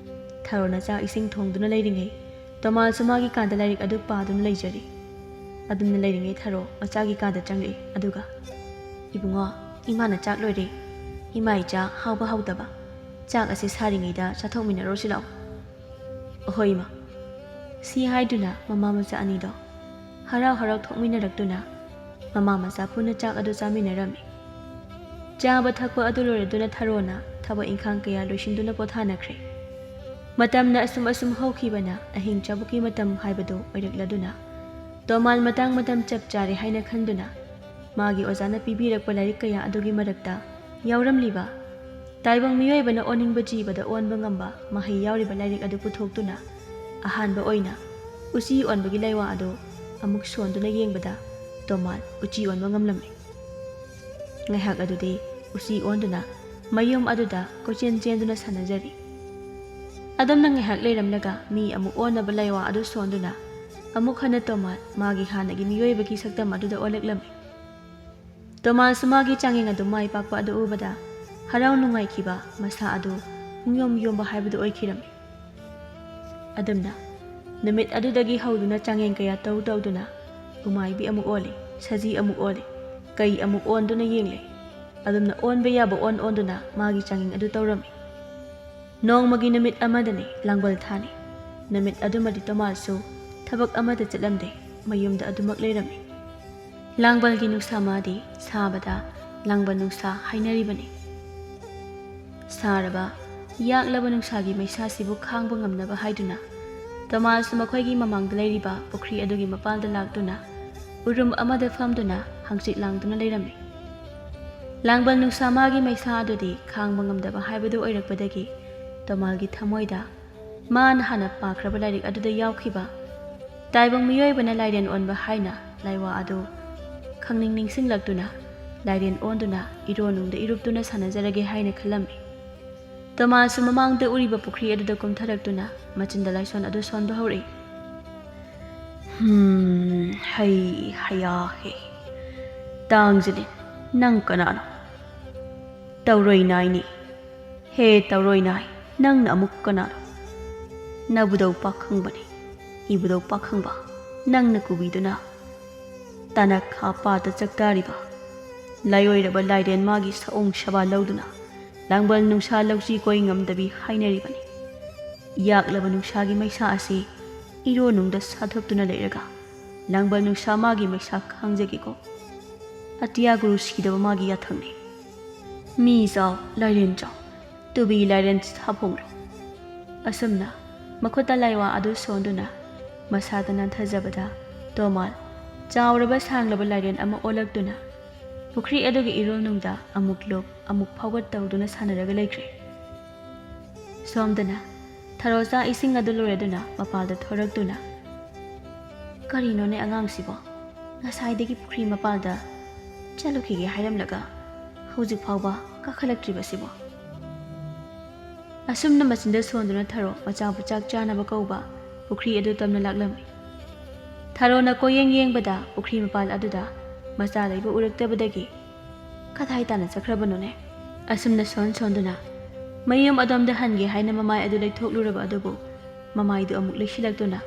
ꯊꯔꯣꯅ ꯆꯥꯛ ꯏꯁꯤꯡ ꯊꯣꯡꯗꯨꯅ ꯂꯩꯔꯤꯉꯩ ꯇꯣꯃꯥꯜꯁꯨ ꯃꯥꯒꯤ ꯀꯥꯗ ꯂꯥꯏꯔꯤꯛ ꯑꯗꯨ ꯄꯥꯗꯨꯅ ꯂꯩꯖꯔꯤ꯫ ꯑꯗꯨꯝꯅ ꯂꯩꯔꯤꯉꯩ ꯊꯔꯣ ꯃꯆꯥꯒꯤ ꯀꯥꯗ ꯆꯪꯂꯛꯏ꯫ ꯑꯗꯨꯒ, "ꯏꯕꯨꯡꯉꯣ, ꯏꯃꯥꯅ ꯆꯥꯛ ꯂꯣꯏꯔꯦ꯫ ꯏꯃꯥ ꯏꯆꯥ ꯍꯥꯎꯕ ꯍꯥꯎꯇꯕ ꯆꯥꯛ ꯑꯁꯤ ꯁꯥꯔꯤꯉꯩꯗ ꯆꯥꯊꯣꯛꯃꯤꯟꯅꯔꯨꯁꯤ ꯂꯥꯛꯑꯣ꯫" "ꯑꯍꯣꯏ ꯏꯃꯥ꯫" ꯁꯤ ꯍꯥꯏꯗꯨꯅ ꯃꯃꯥ ꯃꯆꯥ ꯑꯅꯤꯗꯣ ꯍꯔꯥꯎ ꯍꯔꯥꯎ ꯊꯣꯛꯃꯤꯟꯅꯔꯛꯇꯨꯅ ꯃꯃꯥ ꯃꯆꯥ ꯄꯨꯟꯅ ꯆꯥꯛ ꯑꯗꯨ ꯆꯥꯃꯤꯟꯅꯔꯝꯃꯤ꯫ ꯆꯥꯕ ꯊꯛꯄ ꯑꯗꯨ ꯂꯣꯏꯔꯗꯨꯅ ꯊꯔꯣꯅ ꯊꯕꯛ ꯏꯪꯈꯥꯡ ꯀꯌꯥ ꯂꯣꯏꯁꯤꯟꯗꯨꯅ ꯄꯣꯊꯥꯅꯈ꯭ꯔꯦ꯫ ꯃꯇꯝꯅ ꯑꯁꯨꯝ ꯑꯁꯨꯝ ꯍꯧꯈꯤꯕꯅ ꯑꯍꯤꯡ ꯆꯥꯕꯨꯛꯀꯤ ꯃꯇꯝ ꯍꯥꯏꯕꯗꯨ ꯑꯣꯏꯔꯛꯂꯗꯨꯅ ꯇꯣꯃꯥꯜ ꯃꯇꯥꯡ ꯃꯇꯝ ꯆꯞ ꯆꯥꯔꯦ ꯍꯥꯏꯅ ꯈꯟꯗꯨꯅ ꯃꯥꯒꯤ ꯑꯣꯖꯥꯅ ꯄꯤꯕꯤꯔꯛꯄ ꯂꯥꯏꯔꯤꯛ ꯀꯌꯥ ꯑꯗꯨꯒꯤ ꯃꯔꯛꯇ ꯌꯥꯎꯔꯝꯂꯤꯕ ꯇꯥꯏꯕꯪ ꯃꯤꯑꯣꯏꯕꯅ ꯑꯣꯟꯅꯤꯡꯕ ꯖꯤꯕꯗ ꯑꯣꯟꯕ ꯉꯝꯕ ꯃꯍꯩ ꯌꯥꯎꯔꯤꯕ ꯂꯥꯏꯔꯤꯛ ꯑꯗꯨ ꯄꯨꯊꯣꯛꯇꯨꯅ ꯑꯍꯥꯟꯕ ꯑꯣꯏꯅ ꯎꯆꯤ ꯑꯣꯟꯕꯒꯤ ꯂꯥꯏꯋꯥ ꯑꯗꯨ ꯑꯃꯨꯛ ꯁꯣꯟꯗꯨꯅ ꯌꯦꯡꯕꯗ ꯇꯣꯃꯥꯜ ꯎꯆꯤ ꯑꯣꯟꯕ ꯉꯝꯂꯝꯃꯤ꯫ ꯉꯥꯏꯍꯥꯛ ꯑꯗꯨꯗꯤ ꯎꯆꯤ ꯑꯣꯟꯗꯨꯅ ꯃꯌꯨꯝ ꯑꯗꯨꯗ ꯀꯣꯏꯆꯦꯟ ꯆꯦꯟꯗꯨꯅ ꯁꯥꯟꯅꯖꯔꯤ꯫ ꯑꯗꯨꯝꯅ ꯉꯥꯏꯍꯥꯛ ꯂꯩꯔꯝꯂꯒ ꯃꯤ ꯑꯃꯨꯛ ꯑꯣꯟꯅꯕ ꯂꯥꯏꯋꯥ ꯑꯗꯨ ꯁꯣꯟꯗꯨꯅ ꯑꯃꯨꯛ ꯍꯟꯅ ꯇꯣꯃꯥꯜ ꯃꯥꯒꯤ ꯍꯥꯟꯅꯒꯤ ꯃꯤꯑꯣꯏꯕꯒꯤ ꯁꯛꯇꯝ ꯑꯗꯨꯗ ꯑꯣꯜꯂꯛꯂꯝꯃꯤ꯫ ꯇꯣꯃꯥꯜꯁꯨ ꯃꯥꯒꯤ ꯆꯥꯡꯌꯦꯡ ꯑꯗꯨ ꯃꯥꯏ ꯄꯥꯛꯄ ꯑꯗꯨ ꯎꯕꯗ ꯍꯔꯥꯎ ꯅꯨꯡꯉꯥꯏꯈꯤꯕ ꯃꯁꯥ ꯑꯗꯨ ꯄꯨꯡꯌꯣꯝ ꯌꯣꯝꯕ ꯍꯥꯏꯕꯗꯨ ꯑꯣꯏꯈꯤꯔꯝꯃꯤ꯫ ꯑꯗꯨꯝꯅ ꯅꯨꯃꯤꯠ ꯑꯗꯨꯗꯒꯤ ꯍꯧꯗꯨꯅ ꯆꯥꯡꯌꯦꯡ ꯀꯌꯥ ꯇꯧ ꯇꯧꯗꯨꯅ ꯎꯃꯥꯏꯕꯤ ꯑꯃꯨꯛ ꯑꯣꯜꯂꯤ, ꯁꯖꯤ ꯑꯃꯨꯛ ꯑꯣꯜꯂꯤ, ꯀꯩ ꯑꯃꯨꯛ ꯑꯣꯟꯗꯨꯅ ꯌꯦꯡꯂꯦ꯫ ꯑꯗꯨꯝꯅ ꯑꯣꯟꯕ ꯌꯥꯕ ꯑꯣꯟ ꯑꯣꯟꯗꯨꯅ ꯃꯥꯒꯤ ꯆꯥꯡꯌꯦꯡ ꯑꯗꯨ ꯇꯧꯔꯝꯃꯤ꯫ ꯅꯣꯡꯃꯒꯤ ꯅꯨꯃꯤꯠ ꯑꯃꯗꯅꯤ, ꯂꯥꯡꯕꯜ ꯊꯥꯅꯤ꯫ ꯅꯨꯃꯤꯠ ꯑꯗꯨꯃꯗꯤ ꯇꯣꯃꯥꯜꯁꯨ ꯊꯕꯛ ꯑꯃꯠꯇ ꯆꯠꯂꯝꯗꯦ꯫ ꯃꯌꯨꯝꯗ ꯑꯗꯨꯃꯛ ꯂꯩꯔꯝꯃꯤ꯫ ꯂꯥꯡꯕꯜꯒꯤ ꯅꯨꯡꯁꯥ ꯃꯥꯗꯤ ꯁꯥꯕꯗ ꯂꯥꯡꯕꯜ ꯅꯨꯡꯁꯥ ꯍꯥꯏꯅꯔꯤꯕꯅꯤ꯫ ꯁꯥꯔꯕ, ꯌꯥꯛꯂꯕ ꯅꯨꯡꯁꯥꯒꯤ ꯃꯩꯁꯥꯁꯤꯕꯨ ꯈꯥꯡꯕ ꯉꯝꯅꯕ ꯍꯥꯏꯗꯨꯅ ꯇꯣꯃꯥꯁꯁꯨ ꯃꯈꯣꯏꯒꯤ ꯃꯃꯥꯡꯗ ꯂꯩꯔꯤꯕ ꯄꯨꯈ꯭ꯔꯤ ꯑꯗꯨꯒꯤ ꯃꯄꯥꯜꯗ ꯂꯥꯛꯇꯨꯅ ꯎꯔꯨꯝ ꯑꯃꯗ ꯐꯝꯗꯨꯅ ꯍꯪꯆꯤꯠ ꯂꯥꯡꯗꯨꯅ ꯂꯩꯔꯝꯃꯤ꯫ ꯂꯥꯡꯕꯜ ꯅꯨꯡꯁꯥ ꯃꯥꯒꯤ ꯃꯩꯁꯥ ꯑꯗꯨꯗꯤ ꯈꯥꯡꯕ ꯉꯝꯗꯕ ꯍꯥꯏꯕꯗꯨ ꯑꯣꯏꯔꯛꯄꯗꯒꯤ ꯇꯣꯃꯥꯜꯒꯤ ꯊꯃꯣꯏꯗ ꯃꯥꯅ ꯍꯥꯟꯅ ꯄꯥꯈ꯭ꯔꯕ ꯂꯥꯏꯔꯤꯛ ꯑꯗꯨꯗ ꯌꯥꯎꯈꯤꯕ "ꯇꯥꯏꯕꯪ ꯃꯤꯑꯣꯏꯕꯅ ꯂꯥꯏꯔꯦꯟ ꯑꯣꯟꯕ" ꯍꯥꯏꯅ ꯂꯥꯏꯋꯥ ꯑꯗꯨ ꯈꯪꯅꯤꯡ ꯅꯤꯡꯁꯤꯡꯂꯛꯇꯨꯅ ꯂꯥꯏꯔꯦꯟ ꯑꯣꯟꯗꯨꯅ ꯏꯔꯣꯟꯅꯨꯡꯗ ꯏꯔꯨꯞꯇꯨꯅ ꯁꯥꯟꯅꯖꯔꯒꯦ ꯍꯥꯏꯅ ꯈꯜꯂꯝꯃꯤ꯫ ꯇꯣꯃꯥꯁꯁꯨ ꯃꯃꯥꯡꯗ ꯎꯔꯤꯕ ꯄꯨꯈ꯭ꯔꯤ ꯑꯗꯨꯗ ꯀꯨꯝꯊꯔꯛꯇꯨꯅ ꯃꯆꯤꯟꯗ ꯂꯥꯏꯁꯣꯟ ꯑꯗꯨ ꯁꯣꯟꯕ ꯍꯧꯔꯛꯏ꯫ "ꯍꯝ, ꯍꯩ, ꯍꯌꯥ, ꯍꯦ꯫ ꯇꯥꯡꯖꯂꯤ, ꯅꯪ ꯀꯅꯥꯅꯣ? ꯇꯧꯔꯣꯏ ꯅꯥꯏꯅꯤ꯫ ꯍꯦ ꯇꯧꯔꯣꯏ ꯅꯥꯏ, ꯅꯪꯅ ꯑꯃꯨꯛ ꯀꯅꯥꯅꯣ? ꯅꯕꯨꯗꯧ ꯄꯥꯈꯪꯕꯅꯤ, ꯏꯕꯨꯗꯧ ꯄꯥꯈꯪꯕ, ꯅꯪꯅ ꯀꯨꯕꯤꯗꯨꯅ ꯇꯥꯅꯈꯥ ꯄꯥꯠꯇ ꯆꯥꯛꯇꯥꯔꯤꯕ ꯂꯥꯏꯑꯣꯏꯔꯕ ꯂꯥꯏꯔꯦꯟ ꯃꯥꯒꯤ ꯁꯑꯣꯡ ꯁꯕꯥ ꯂꯧꯗꯨꯅ ꯂꯥꯡꯕꯜ ꯅꯨꯡꯁꯥ ꯂꯧꯁꯤ ꯀꯣꯏ ꯉꯝꯗꯕꯤ ꯍꯥꯏꯅꯔꯤꯕꯅꯤ꯫ ꯌꯥꯛꯂꯕ ꯅꯨꯡꯁꯥꯒꯤ ꯃꯩꯁꯥ ꯑꯁꯤ ꯏꯔꯣꯅꯨꯡꯗ ꯁꯥꯊꯣꯛꯇꯨꯅ ꯂꯩꯔꯒ ꯂꯥꯡꯕꯜ ꯅꯨꯡꯁꯥ ꯃꯥꯒꯤ ꯃꯩꯁꯥ ꯈꯥꯡꯖꯒꯦꯀꯣ꯫ ꯑꯇꯤꯌꯥ ꯒꯨꯔꯨ ꯁꯤꯗꯕ ꯃꯥꯒꯤ ꯌꯥꯊꯪꯅꯤ꯫ ꯃꯤ ꯆꯥꯎ, ꯂꯥꯏꯔꯦꯟ ꯆꯥꯎ, ꯇꯨꯕꯤ ꯂꯥꯏꯔꯦꯟ ꯁꯥꯐꯣꯡꯂꯣ꯫" ꯑꯁꯨꯝꯅ ꯃꯈꯨꯠꯇ ꯂꯥꯏꯋꯥ ꯑꯗꯨ ꯁꯣꯟꯗꯨꯅ ꯃꯁꯥꯗ ꯅꯥꯟꯊꯖꯕꯗ ꯇꯣꯃꯥꯜ ꯆꯥꯎꯔꯕ ꯁꯥꯡꯂꯕ ꯂꯥꯏꯔꯦꯟ ꯑꯃ ꯑꯣꯜꯂꯛꯇꯨꯅ ꯄꯨꯈ꯭ꯔꯤ ꯑꯗꯨꯒꯤ ꯏꯔꯣꯜꯅꯨꯡꯗ ꯑꯃꯨꯛ ꯂꯨꯞ ꯑꯃꯨꯛ ꯐꯥꯎꯒꯠ ꯇꯧꯗꯨꯅ ꯁꯥꯟꯅꯔꯒ ꯂꯩꯈ꯭ꯔꯦ꯫ ꯁꯣꯝꯗꯅ ꯊꯔꯣꯆꯥ ꯏꯁꯤꯡ ꯑꯗꯨ ꯂꯣꯏꯔꯗꯨꯅ ꯃꯄꯥꯜꯗ ꯊꯣꯔꯛꯇꯨꯅ, "ꯀꯔꯤꯅꯣꯅꯦ ꯑꯉꯥꯡꯁꯤꯕꯣ? ꯉꯁꯥꯏꯗꯒꯤ ꯄꯨꯈ꯭ꯔꯤ ꯃꯄꯥꯜꯗ ꯆꯠꯂꯨꯈꯤꯒꯦ ꯍꯥꯏꯔꯝꯂꯒ ꯍꯧꯖꯤꯛ ꯐꯥꯎꯕ ꯀꯥꯈꯠꯂꯛꯇ꯭ꯔꯤꯕꯁꯤꯕꯣ?" ꯑꯁꯨꯝꯅ ꯃꯆꯤꯟꯗ ꯁꯣꯟꯗꯨꯅ ꯊꯔꯣ ꯃꯆꯥꯕꯨ ꯆꯥꯛ ꯆꯥꯅꯕ ꯀꯧꯕ ꯄꯨꯈ꯭ꯔꯤ ꯑꯗꯨ ꯇꯝꯅ ꯂꯥꯛꯂꯝꯃꯤ꯫ ꯊꯔꯣꯅ ꯀꯣꯏꯌꯦꯡ ꯌꯦꯡꯕꯗ ꯄꯨꯈ꯭ꯔꯤ ꯃꯄꯥꯜ ꯑꯗꯨꯗ ꯃꯆꯥ ꯂꯩꯕ ꯎꯔꯛꯇꯕꯗꯒꯤ "ꯀꯗꯥꯏ ꯇꯥꯅ ꯆꯠꯈ꯭ꯔꯕꯅꯣꯅꯦ?" ꯑꯁꯨꯝꯅ ꯁꯣꯟ ꯁꯣꯟꯗꯨꯅ ꯃꯌꯨꯝ ꯑꯗꯣꯝꯗ ꯍꯟꯒꯦ ꯍꯥꯏꯅ ꯃꯃꯥꯏ ꯑꯗꯨ ꯂꯩꯊꯣꯛꯂꯨꯔꯕ ꯑꯗꯨꯕꯨ ꯃꯃꯥꯏꯗꯨ ꯑꯃꯨꯛ ꯂꯩꯁꯤꯜꯂꯛꯇꯨꯅ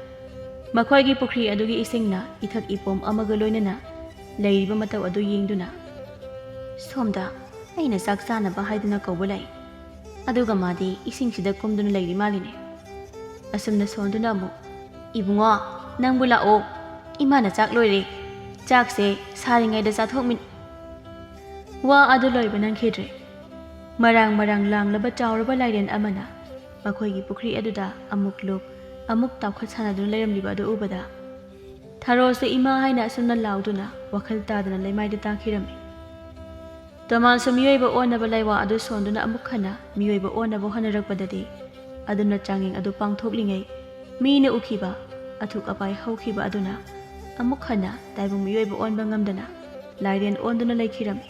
ꯃꯈꯣꯏꯒꯤ ꯄꯨꯈ꯭ꯔꯤ ꯑꯗꯨꯒꯤ ꯏꯁꯤꯡꯅ ꯏꯊꯛ ꯏꯄꯣꯝ ꯑꯃꯒ ꯂꯣꯏꯅꯅ ꯂꯩꯔꯤꯕ ꯃꯇꯧ ꯑꯗꯨ ꯌꯦꯡꯗꯨꯅ, "ꯁꯣꯝꯗ ꯑꯩꯅ ꯆꯥꯛ ꯆꯥꯅꯕ ꯍꯥꯏꯗꯨꯅ ꯀꯧꯕ ꯂꯩ, ꯑꯗꯨꯒ ꯃꯥꯗꯤ ꯏꯁꯤꯡꯁꯤꯗ ꯀꯨꯝꯗꯨꯅ ꯂꯩꯔꯤ ꯃꯥꯜꯂꯤꯅꯦ꯫" ꯑꯁꯨꯝꯅ ꯁꯣꯟꯗꯨꯅ ꯑꯃꯨꯛ, "ꯏꯕꯨꯡꯉꯣ, ꯅꯪꯕꯨ ꯂꯥꯛꯑꯣ, "ꯏꯃꯥꯅ ꯆꯥꯛ ꯂꯣꯏꯔꯦ, ꯆꯥꯛꯁꯦ ꯁꯥꯔꯤꯉꯩꯗ ꯆꯥꯊꯣꯛꯃꯤꯟ-" ꯋꯥ ꯑꯗꯨ ꯂꯣꯏꯕ ꯅꯪꯈꯤꯗ꯭ꯔꯦ꯫ ꯃꯔꯥꯡ ꯃꯔꯥꯡ ꯂꯥꯡꯂꯕ ꯆꯥꯎꯔꯕ ꯂꯥꯏꯔꯦꯟ ꯑꯃꯅ ꯃꯈꯣꯏꯒꯤ ꯄꯨꯈ꯭ꯔꯤ ꯑꯗꯨꯗ ꯑꯃꯨꯛ ꯂꯨꯞ, ꯑꯃꯨꯛ ꯇꯥꯎꯈꯠ ꯁꯥꯟꯅꯗꯨꯅ ꯂꯩꯔꯝꯂꯤꯕ ꯑꯗꯨ ꯎꯕꯗ, ꯊꯔꯣꯁꯨ "ꯏꯃꯥ" ꯍꯥꯏꯅ ꯑꯁꯨꯝꯅ ꯂꯥꯎꯗꯨꯅ ꯋꯥꯈꯜ ꯇꯥꯗꯅ ꯂꯩꯃꯥꯏꯗ ꯇꯥꯈꯤꯔꯝꯃꯤ꯫ ꯇꯣꯃꯥꯟꯁꯨ ꯃꯤꯑꯣꯏꯕ ꯑꯣꯟꯅꯕ ꯂꯥꯏꯋꯥ ꯑꯗꯨ ꯁꯣꯟꯗꯨꯅ ꯑꯃꯨꯛ ꯍꯟꯅ ꯃꯤꯑꯣꯏꯕ ꯑꯣꯟꯅꯕ ꯍꯣꯠꯅꯔꯛꯄꯗꯗꯤ, ꯑꯗꯨꯝꯅ ꯆꯥꯡꯌꯦꯡ ꯑꯗꯨ ꯄꯥꯡꯊꯣꯛꯂꯤꯉꯩ ꯃꯤꯅ ꯎꯈꯤꯕ ꯑꯊꯨꯛ ꯑꯄꯥꯏ ꯍꯧꯈꯤꯕ ꯑꯗꯨꯅ ꯑꯃꯨꯛ ꯍꯟꯅ ꯇꯥꯏꯕꯪ ꯃꯤꯑꯣꯏꯕ ꯑꯣꯟꯕ ꯉꯝꯗꯅ ꯂꯥꯏꯔꯦꯟ ꯑꯣꯟꯗꯨꯅ ꯂꯩꯈꯤꯔꯝꯃꯤ꯫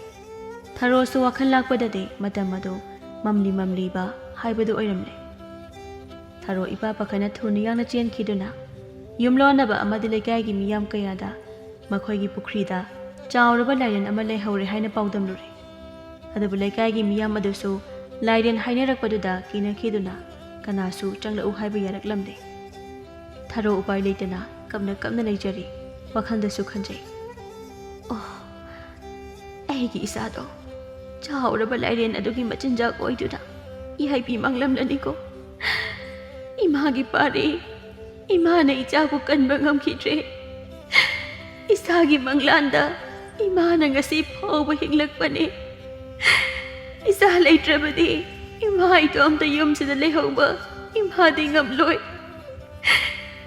ꯊꯔꯣꯁꯨ ꯋꯥꯈꯜ ꯂꯥꯛꯄꯗꯗꯤ ꯃꯇꯝ ꯑꯗꯨ ꯃꯝꯂꯤ ꯃꯝꯂꯤꯕ ꯍꯥꯏꯕꯗꯨ ꯑꯣꯏꯔꯝꯂꯦ꯫ ꯊꯔꯣ ꯏꯄꯥ ꯄꯥꯈꯠꯅ ꯊꯨꯅ ꯌꯥꯡꯅ ꯆꯦꯟꯈꯤꯗꯨꯅ ꯌꯨꯝꯂꯣꯟꯅꯕ ꯑꯃꯗꯤ ꯂꯩꯀꯥꯏꯒꯤ ꯃꯤꯌꯥꯝ ꯀꯌꯥꯗ ꯃꯈꯣꯏꯒꯤ ꯄꯨꯈ꯭ꯔꯤꯗ ꯆꯥꯎꯔꯕ ꯂꯥꯏꯔꯦꯟ ꯑꯃ ꯂꯩꯍꯧꯔꯦ ꯍꯥꯏꯅ ꯄꯥꯎꯗꯝꯂꯨꯔꯦ꯫ ꯑꯗꯨꯕꯨ ꯂꯩꯀꯥꯏꯒꯤ ꯃꯤꯌꯥꯝ ꯑꯗꯨꯁꯨ ꯂꯥꯏꯔꯦꯟ ꯍꯥꯏꯅꯔꯛꯄꯗꯨꯗ ꯀꯤꯅꯈꯤꯗꯨꯅ ꯀꯅꯥꯁꯨ ꯆꯪꯂꯛꯎ ꯍꯥꯏꯕ ꯌꯥꯔꯛꯂꯝꯗꯦ꯫ ꯊꯔꯣ ꯎꯄꯥꯏ ꯂꯩꯇꯅ ꯀꯞꯅ ꯀꯞꯅ ꯂꯩꯖꯔꯤ, ꯋꯥꯈꯜꯗꯁꯨ ꯈꯟꯖꯩ, "ꯑꯣ, ꯑꯩꯒꯤ ꯏꯆꯥꯗꯣ ꯆꯥꯎꯔꯕ ꯂꯥꯏꯔꯦꯟ ꯑꯗꯨꯒꯤ ꯃꯆꯤꯟꯖꯥꯛ ꯑꯣꯏꯗꯨꯅ ꯏꯍꯩꯕꯤ ꯃꯪꯂꯝꯂꯅꯤꯀꯣ꯫ ꯏꯃꯥꯒꯤ ꯄꯥꯔꯤ, ꯏꯃꯥꯅ ꯏꯆꯥꯕꯨ ꯀꯟꯕ ꯉꯝꯈꯤꯗ꯭ꯔꯦ꯫ ꯏꯆꯥꯒꯤ ꯃꯪꯂꯥꯟꯗ ꯏꯃꯥꯅ ꯉꯁꯤ ꯐꯥꯎꯕ ꯍꯤꯡꯂꯛꯄꯅꯤ꯫ ꯏꯆꯥ ꯂꯩꯇ꯭ꯔꯕꯗꯤ ꯏꯃꯥ ꯏꯇꯣꯝꯇ ꯌꯨꯝꯁꯤꯗ ꯂꯩꯍꯧꯕ ꯏꯃꯥꯗꯤ ꯉꯝꯂꯣꯏ꯫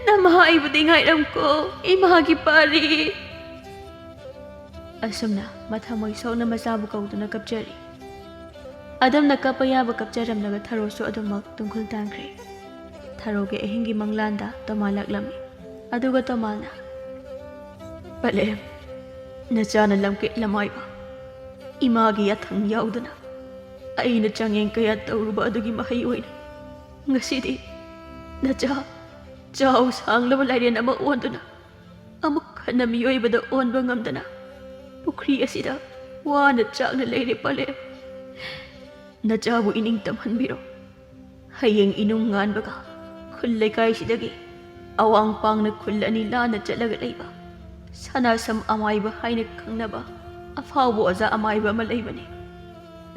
ꯅꯃꯥ ꯑꯩꯕꯨꯗꯤ ꯉꯥꯏꯔꯝꯀꯣ, ꯏꯃꯥꯒꯤ ꯄꯥꯔꯤ"꯫ ꯑꯁꯨꯝꯅ ꯃꯊꯃꯣꯏ ꯁꯣꯛꯅ ꯃꯆꯥꯕꯨ ꯀꯧꯗꯨꯅ ꯀꯞꯆꯔꯤ꯫ ꯑꯗꯨꯝꯅ ꯀꯞꯄ ꯌꯥꯕ ꯀꯞꯆꯔꯝꯂꯒ ꯊꯔꯣꯁꯨ ꯑꯗꯨꯃꯛ ꯇꯨꯡꯈꯨꯜ ꯇꯥꯟꯈ꯭ꯔꯦ꯫ ꯊꯔꯣꯒꯤ ꯑꯍꯤꯡꯒꯤ ꯃꯪꯂꯥꯟꯗ ꯇꯣꯃꯥꯜ ꯂꯥꯛꯂꯝꯃꯤ꯫ ꯑꯗꯨꯒ ꯇꯣꯃꯥꯜꯅ, "ꯄꯂꯦꯝ, ꯅꯆꯥꯅ ꯂꯝꯀꯦꯠ ꯂꯝꯃꯥꯏꯕ ꯏꯃꯥꯒꯤ ꯌꯥꯊꯪ ꯌꯥꯎꯗꯅ ꯑꯩꯅ ꯆꯥꯡꯌꯦꯡ ꯀꯌꯥ ꯇꯧꯔꯨꯕ ꯑꯗꯨꯒꯤ ꯃꯍꯩ ꯑꯣꯏꯅ ꯉꯁꯤꯗꯤ ꯅꯆꯥ ꯆꯥꯎ ꯁꯥꯡꯂꯕ ꯂꯥꯏꯔꯦꯟ ꯑꯃ ꯑꯣꯟꯗꯨꯅ ꯑꯃꯨꯛ ꯍꯟꯅ ꯃꯤꯑꯣꯏꯕꯗ ꯑꯣꯟꯕ ꯉꯝꯗꯅ ꯄꯨꯈ꯭ꯔꯤ ꯑꯁꯤꯗ ꯋꯥꯅ ꯆꯥꯛꯅ ꯂꯩꯔꯦ ꯄꯂꯦꯝ꯫ ꯅꯆꯥꯕꯨ ꯏꯅꯤꯡ ꯇꯝꯍꯟꯕꯤꯔꯣ꯫ ꯍꯌꯦꯡ ꯏꯅꯨꯡ ꯉꯥꯟꯕꯒ ꯈꯨꯜ ꯂꯩꯀꯥꯏꯁꯤꯗꯒꯤ ꯑꯋꯥꯡ ꯄꯥꯡꯅ ꯈꯨꯜ ꯑꯅꯤ ꯂꯥꯟꯅ ꯆꯠꯂꯒ ꯂꯩꯕ ꯁꯅꯥꯁꯝ ꯑꯃꯥꯏꯕ ꯍꯥꯏꯅ ꯈꯪꯅꯕ ꯑꯐꯥꯎꯕ ꯑꯣꯖꯥ ꯑꯃꯥꯏꯕ ꯑꯃ ꯂꯩꯕꯅꯤ꯫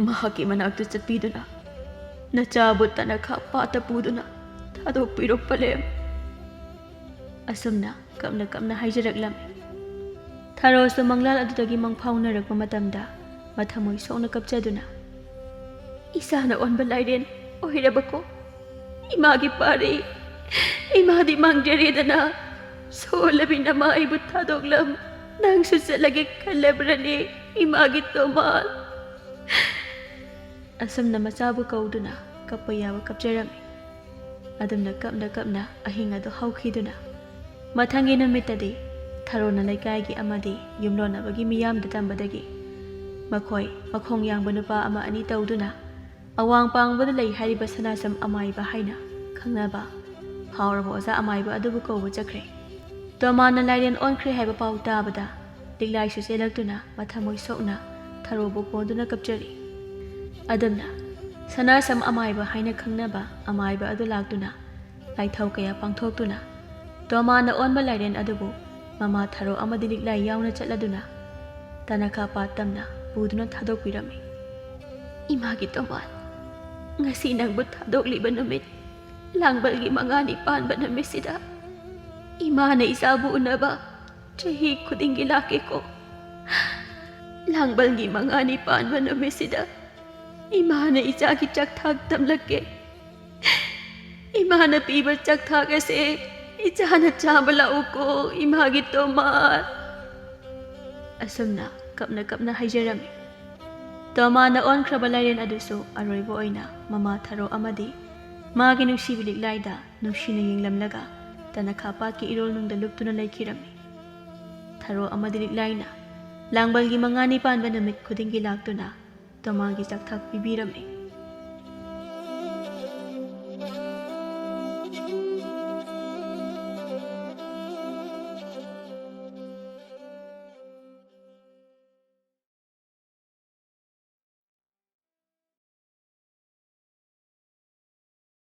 ꯃꯍꯥꯛꯀꯤ ꯃꯅꯥꯛꯇ ꯆꯠꯄꯤꯗꯨꯅ ꯅꯆꯥꯕꯨ ꯇꯅꯈꯥ ꯄꯥꯠꯇ ꯄꯨꯗꯨꯅ ꯊꯥꯗꯣꯛꯄꯤꯔꯣ ꯄꯂꯦꯝ"꯫ ꯑꯁꯨꯝꯅ ꯀꯞꯅ ꯀꯞꯅ ꯍꯥꯏꯖꯔꯛꯂꯝꯃꯤ꯫ ꯊꯔꯣꯁꯨ ꯃꯪꯂꯥꯜ ꯑꯗꯨꯗꯒꯤ ꯃꯪꯐꯥꯎꯅꯔꯛꯄ ꯃꯇꯝꯗ ꯃꯊꯃꯣꯏ ꯁꯣꯛꯅ ꯀꯞꯆꯗꯨꯅ, "ꯏꯆꯥꯅ ꯑꯣꯟꯕ ꯂꯥꯏꯔꯦꯟ ꯑꯣꯏꯔꯕꯀꯣ? ꯏꯃꯥꯒꯤ ꯄꯥꯔꯤ, ꯏꯃꯥꯗꯤ ꯃꯥꯡꯖꯔꯦꯗꯅ꯫ ꯁꯣꯜꯂꯕꯤ ꯅꯃꯥ ꯑꯩꯕꯨ ꯊꯥꯗꯣꯛꯂꯝ, ꯅꯪꯁꯨ ꯆꯠꯂꯒꯦ ꯈꯜꯂꯕ꯭ꯔꯅꯦ ꯏꯃꯥꯒꯤ ꯇꯣꯃꯥꯜ?" ꯑꯁꯨꯝꯅ ꯃꯆꯥꯕꯨ ꯀꯧꯗꯨꯅ ꯀꯞꯄ ꯌꯥꯕ ꯀꯞꯆꯔꯝꯃꯤ꯫ ꯑꯗꯨꯝꯅ ꯀꯞꯅ ꯀꯞꯅ ꯑꯍꯤꯡ ꯑꯗꯨ ꯍꯧꯈꯤꯗꯨꯅ, ꯃꯊꯪꯒꯤ ꯅꯨꯃꯤꯠꯇꯗꯤ ꯊꯔꯣꯅ ꯂꯩꯀꯥꯏꯒꯤ ꯑꯃꯗꯤ ꯌꯨꯝꯂꯣꯟꯅꯕꯒꯤ ꯃꯤꯌꯥꯝꯗ ꯇꯝꯕꯗꯒꯤ ꯃꯈꯣꯏ ꯃꯈꯣꯡ ꯌꯥꯡꯕ ꯅꯨꯄꯥ ꯑꯃ ꯑꯅꯤ ꯇꯧꯗꯨꯅ ꯑꯋꯥꯡ ꯄꯥꯡꯕꯗ ꯂꯩ ꯍꯥꯏꯔꯤꯕ ꯁꯅꯥꯁꯝ ꯑꯃꯥꯏꯕ ꯍꯥꯏꯅ ꯈꯪꯅꯕ ꯐꯥꯎꯔꯕ ꯑꯣꯖꯥ ꯑꯃꯥꯏꯕ ꯑꯗꯨꯕꯨ ꯀꯧꯕ ꯆꯠꯈ꯭ꯔꯦ꯫ ꯇꯣꯃꯥꯟꯅ ꯂꯥꯏꯔꯦꯟ ꯑꯣꯟꯈ꯭ꯔꯦ ꯍꯥꯏꯕ ꯄꯥꯎ ꯇꯥꯕꯗ ꯂꯤꯛꯂꯥꯏꯁꯨ ꯆꯦꯜꯂꯛꯇꯨꯅ ꯃꯊꯃꯣꯏ ꯁꯣꯛꯅ ꯊꯔꯣꯕꯨ ꯀꯣꯟꯗꯨꯅ ꯀꯞꯆꯔꯤ꯫ ꯑꯗꯨꯝꯅ ꯁꯅꯥꯁꯝ ꯑꯃꯥꯏꯕ ꯍꯥꯏꯅ ꯈꯪꯅꯕ ꯑꯃꯥꯏꯕ ꯑꯗꯨ ꯂꯥꯛꯇꯨꯅ ꯂꯥꯏꯊꯧ ꯀꯌꯥ ꯄꯥꯡꯊꯣꯛꯇꯨꯅ ꯇꯣꯃꯥꯟꯅ ꯑꯣꯟꯕ ꯂꯥꯏꯔꯦꯟ ꯑꯗꯨꯕꯨ ꯃꯃꯥ ꯊꯔꯣ ꯑꯃꯗꯤ ꯂꯤꯛꯂꯥꯏ ꯌꯥꯎꯅ ꯆꯠꯂꯗꯨꯅ ꯇꯅꯈꯥ ꯄꯥꯠ ꯇꯝꯅ ꯄꯨꯗꯨꯅ ꯊꯥꯗꯣꯛꯄꯤꯔꯝꯃꯤ꯫ "ꯏꯃꯥꯒꯤ ꯇꯣꯃꯥꯟ, ꯉꯁꯤ ꯅꯪꯕꯨ ꯊꯥꯗꯣꯛꯂꯤꯕ ꯅꯨꯃꯤꯠ, ꯂꯥꯡꯕꯜꯒꯤ ꯃꯉꯥꯅꯤ ꯄꯥꯟꯕ ꯅꯨꯃꯤꯠꯁꯤꯗ ꯏꯃꯥꯅ ꯏꯆꯥꯕꯨ ꯎꯅꯕ ꯆꯍꯤ ꯈꯨꯗꯤꯡꯒꯤ ꯂꯥꯛꯀꯦꯀꯣ꯫ ꯂꯥꯡꯕꯜꯒꯤ ꯃꯉꯥꯅꯤ ꯄꯥꯟꯕ ꯅꯨꯃꯤꯠꯁꯤꯗ ꯏꯃꯥꯅ ꯏꯆꯥꯒꯤ ꯆꯥꯛꯊꯥꯛ ꯇꯝꯂꯛꯀꯦ꯫ ꯏꯃꯥꯅ ꯄꯤꯕ ꯆꯥꯛꯊꯥꯛ ꯑꯁꯦ ꯏꯆꯥꯅ ꯆꯥꯕ ꯂꯥꯛꯎꯀꯣ, ꯏꯃꯥꯒꯤ ꯇꯣꯃꯥꯟ꯫" ꯑꯁꯨꯝꯅ ꯀꯞꯅ ꯀꯞꯅ ꯍꯥꯏꯖꯔꯝꯃꯤ꯫ ꯇꯣꯃꯥꯟꯅ ꯑꯣꯟꯈ꯭ꯔꯕ ꯂꯥꯏꯔꯦꯟ ꯑꯗꯨꯁꯨ ꯑꯔꯣꯏꯕ ꯑꯣꯏꯅ ꯃꯃꯥ ꯊꯔꯣ ꯑꯃꯗꯤ ꯃꯥꯒꯤ ꯅꯨꯡꯁꯤꯕꯤ ꯂꯤꯛꯂꯥꯏꯗ ꯅꯨꯡꯁꯤꯅ ꯌꯦꯡꯂꯝꯂꯒ ꯇꯅꯈꯥ ꯄꯥꯠꯀꯤ ꯏꯔꯣꯜꯅꯨꯡꯗ ꯂꯨꯞꯇꯨꯅ ꯂꯩꯈꯤꯔꯝꯃꯤ꯫ ꯊꯔꯣ ꯑꯃꯗꯤ ꯂꯤꯛꯂꯥꯏꯅ ꯂꯥꯡꯕꯜꯒꯤ ꯃꯉꯥꯅꯤ ꯄꯥꯟꯕ ꯅꯨꯃꯤꯠ ꯈꯨꯗꯤꯡꯒꯤ ꯂꯥꯛꯇꯨꯅ ꯇꯣꯃꯥꯟꯒꯤ ꯆꯥꯛꯊꯥꯛ ꯄꯤꯕꯤꯔꯝꯃꯤ꯫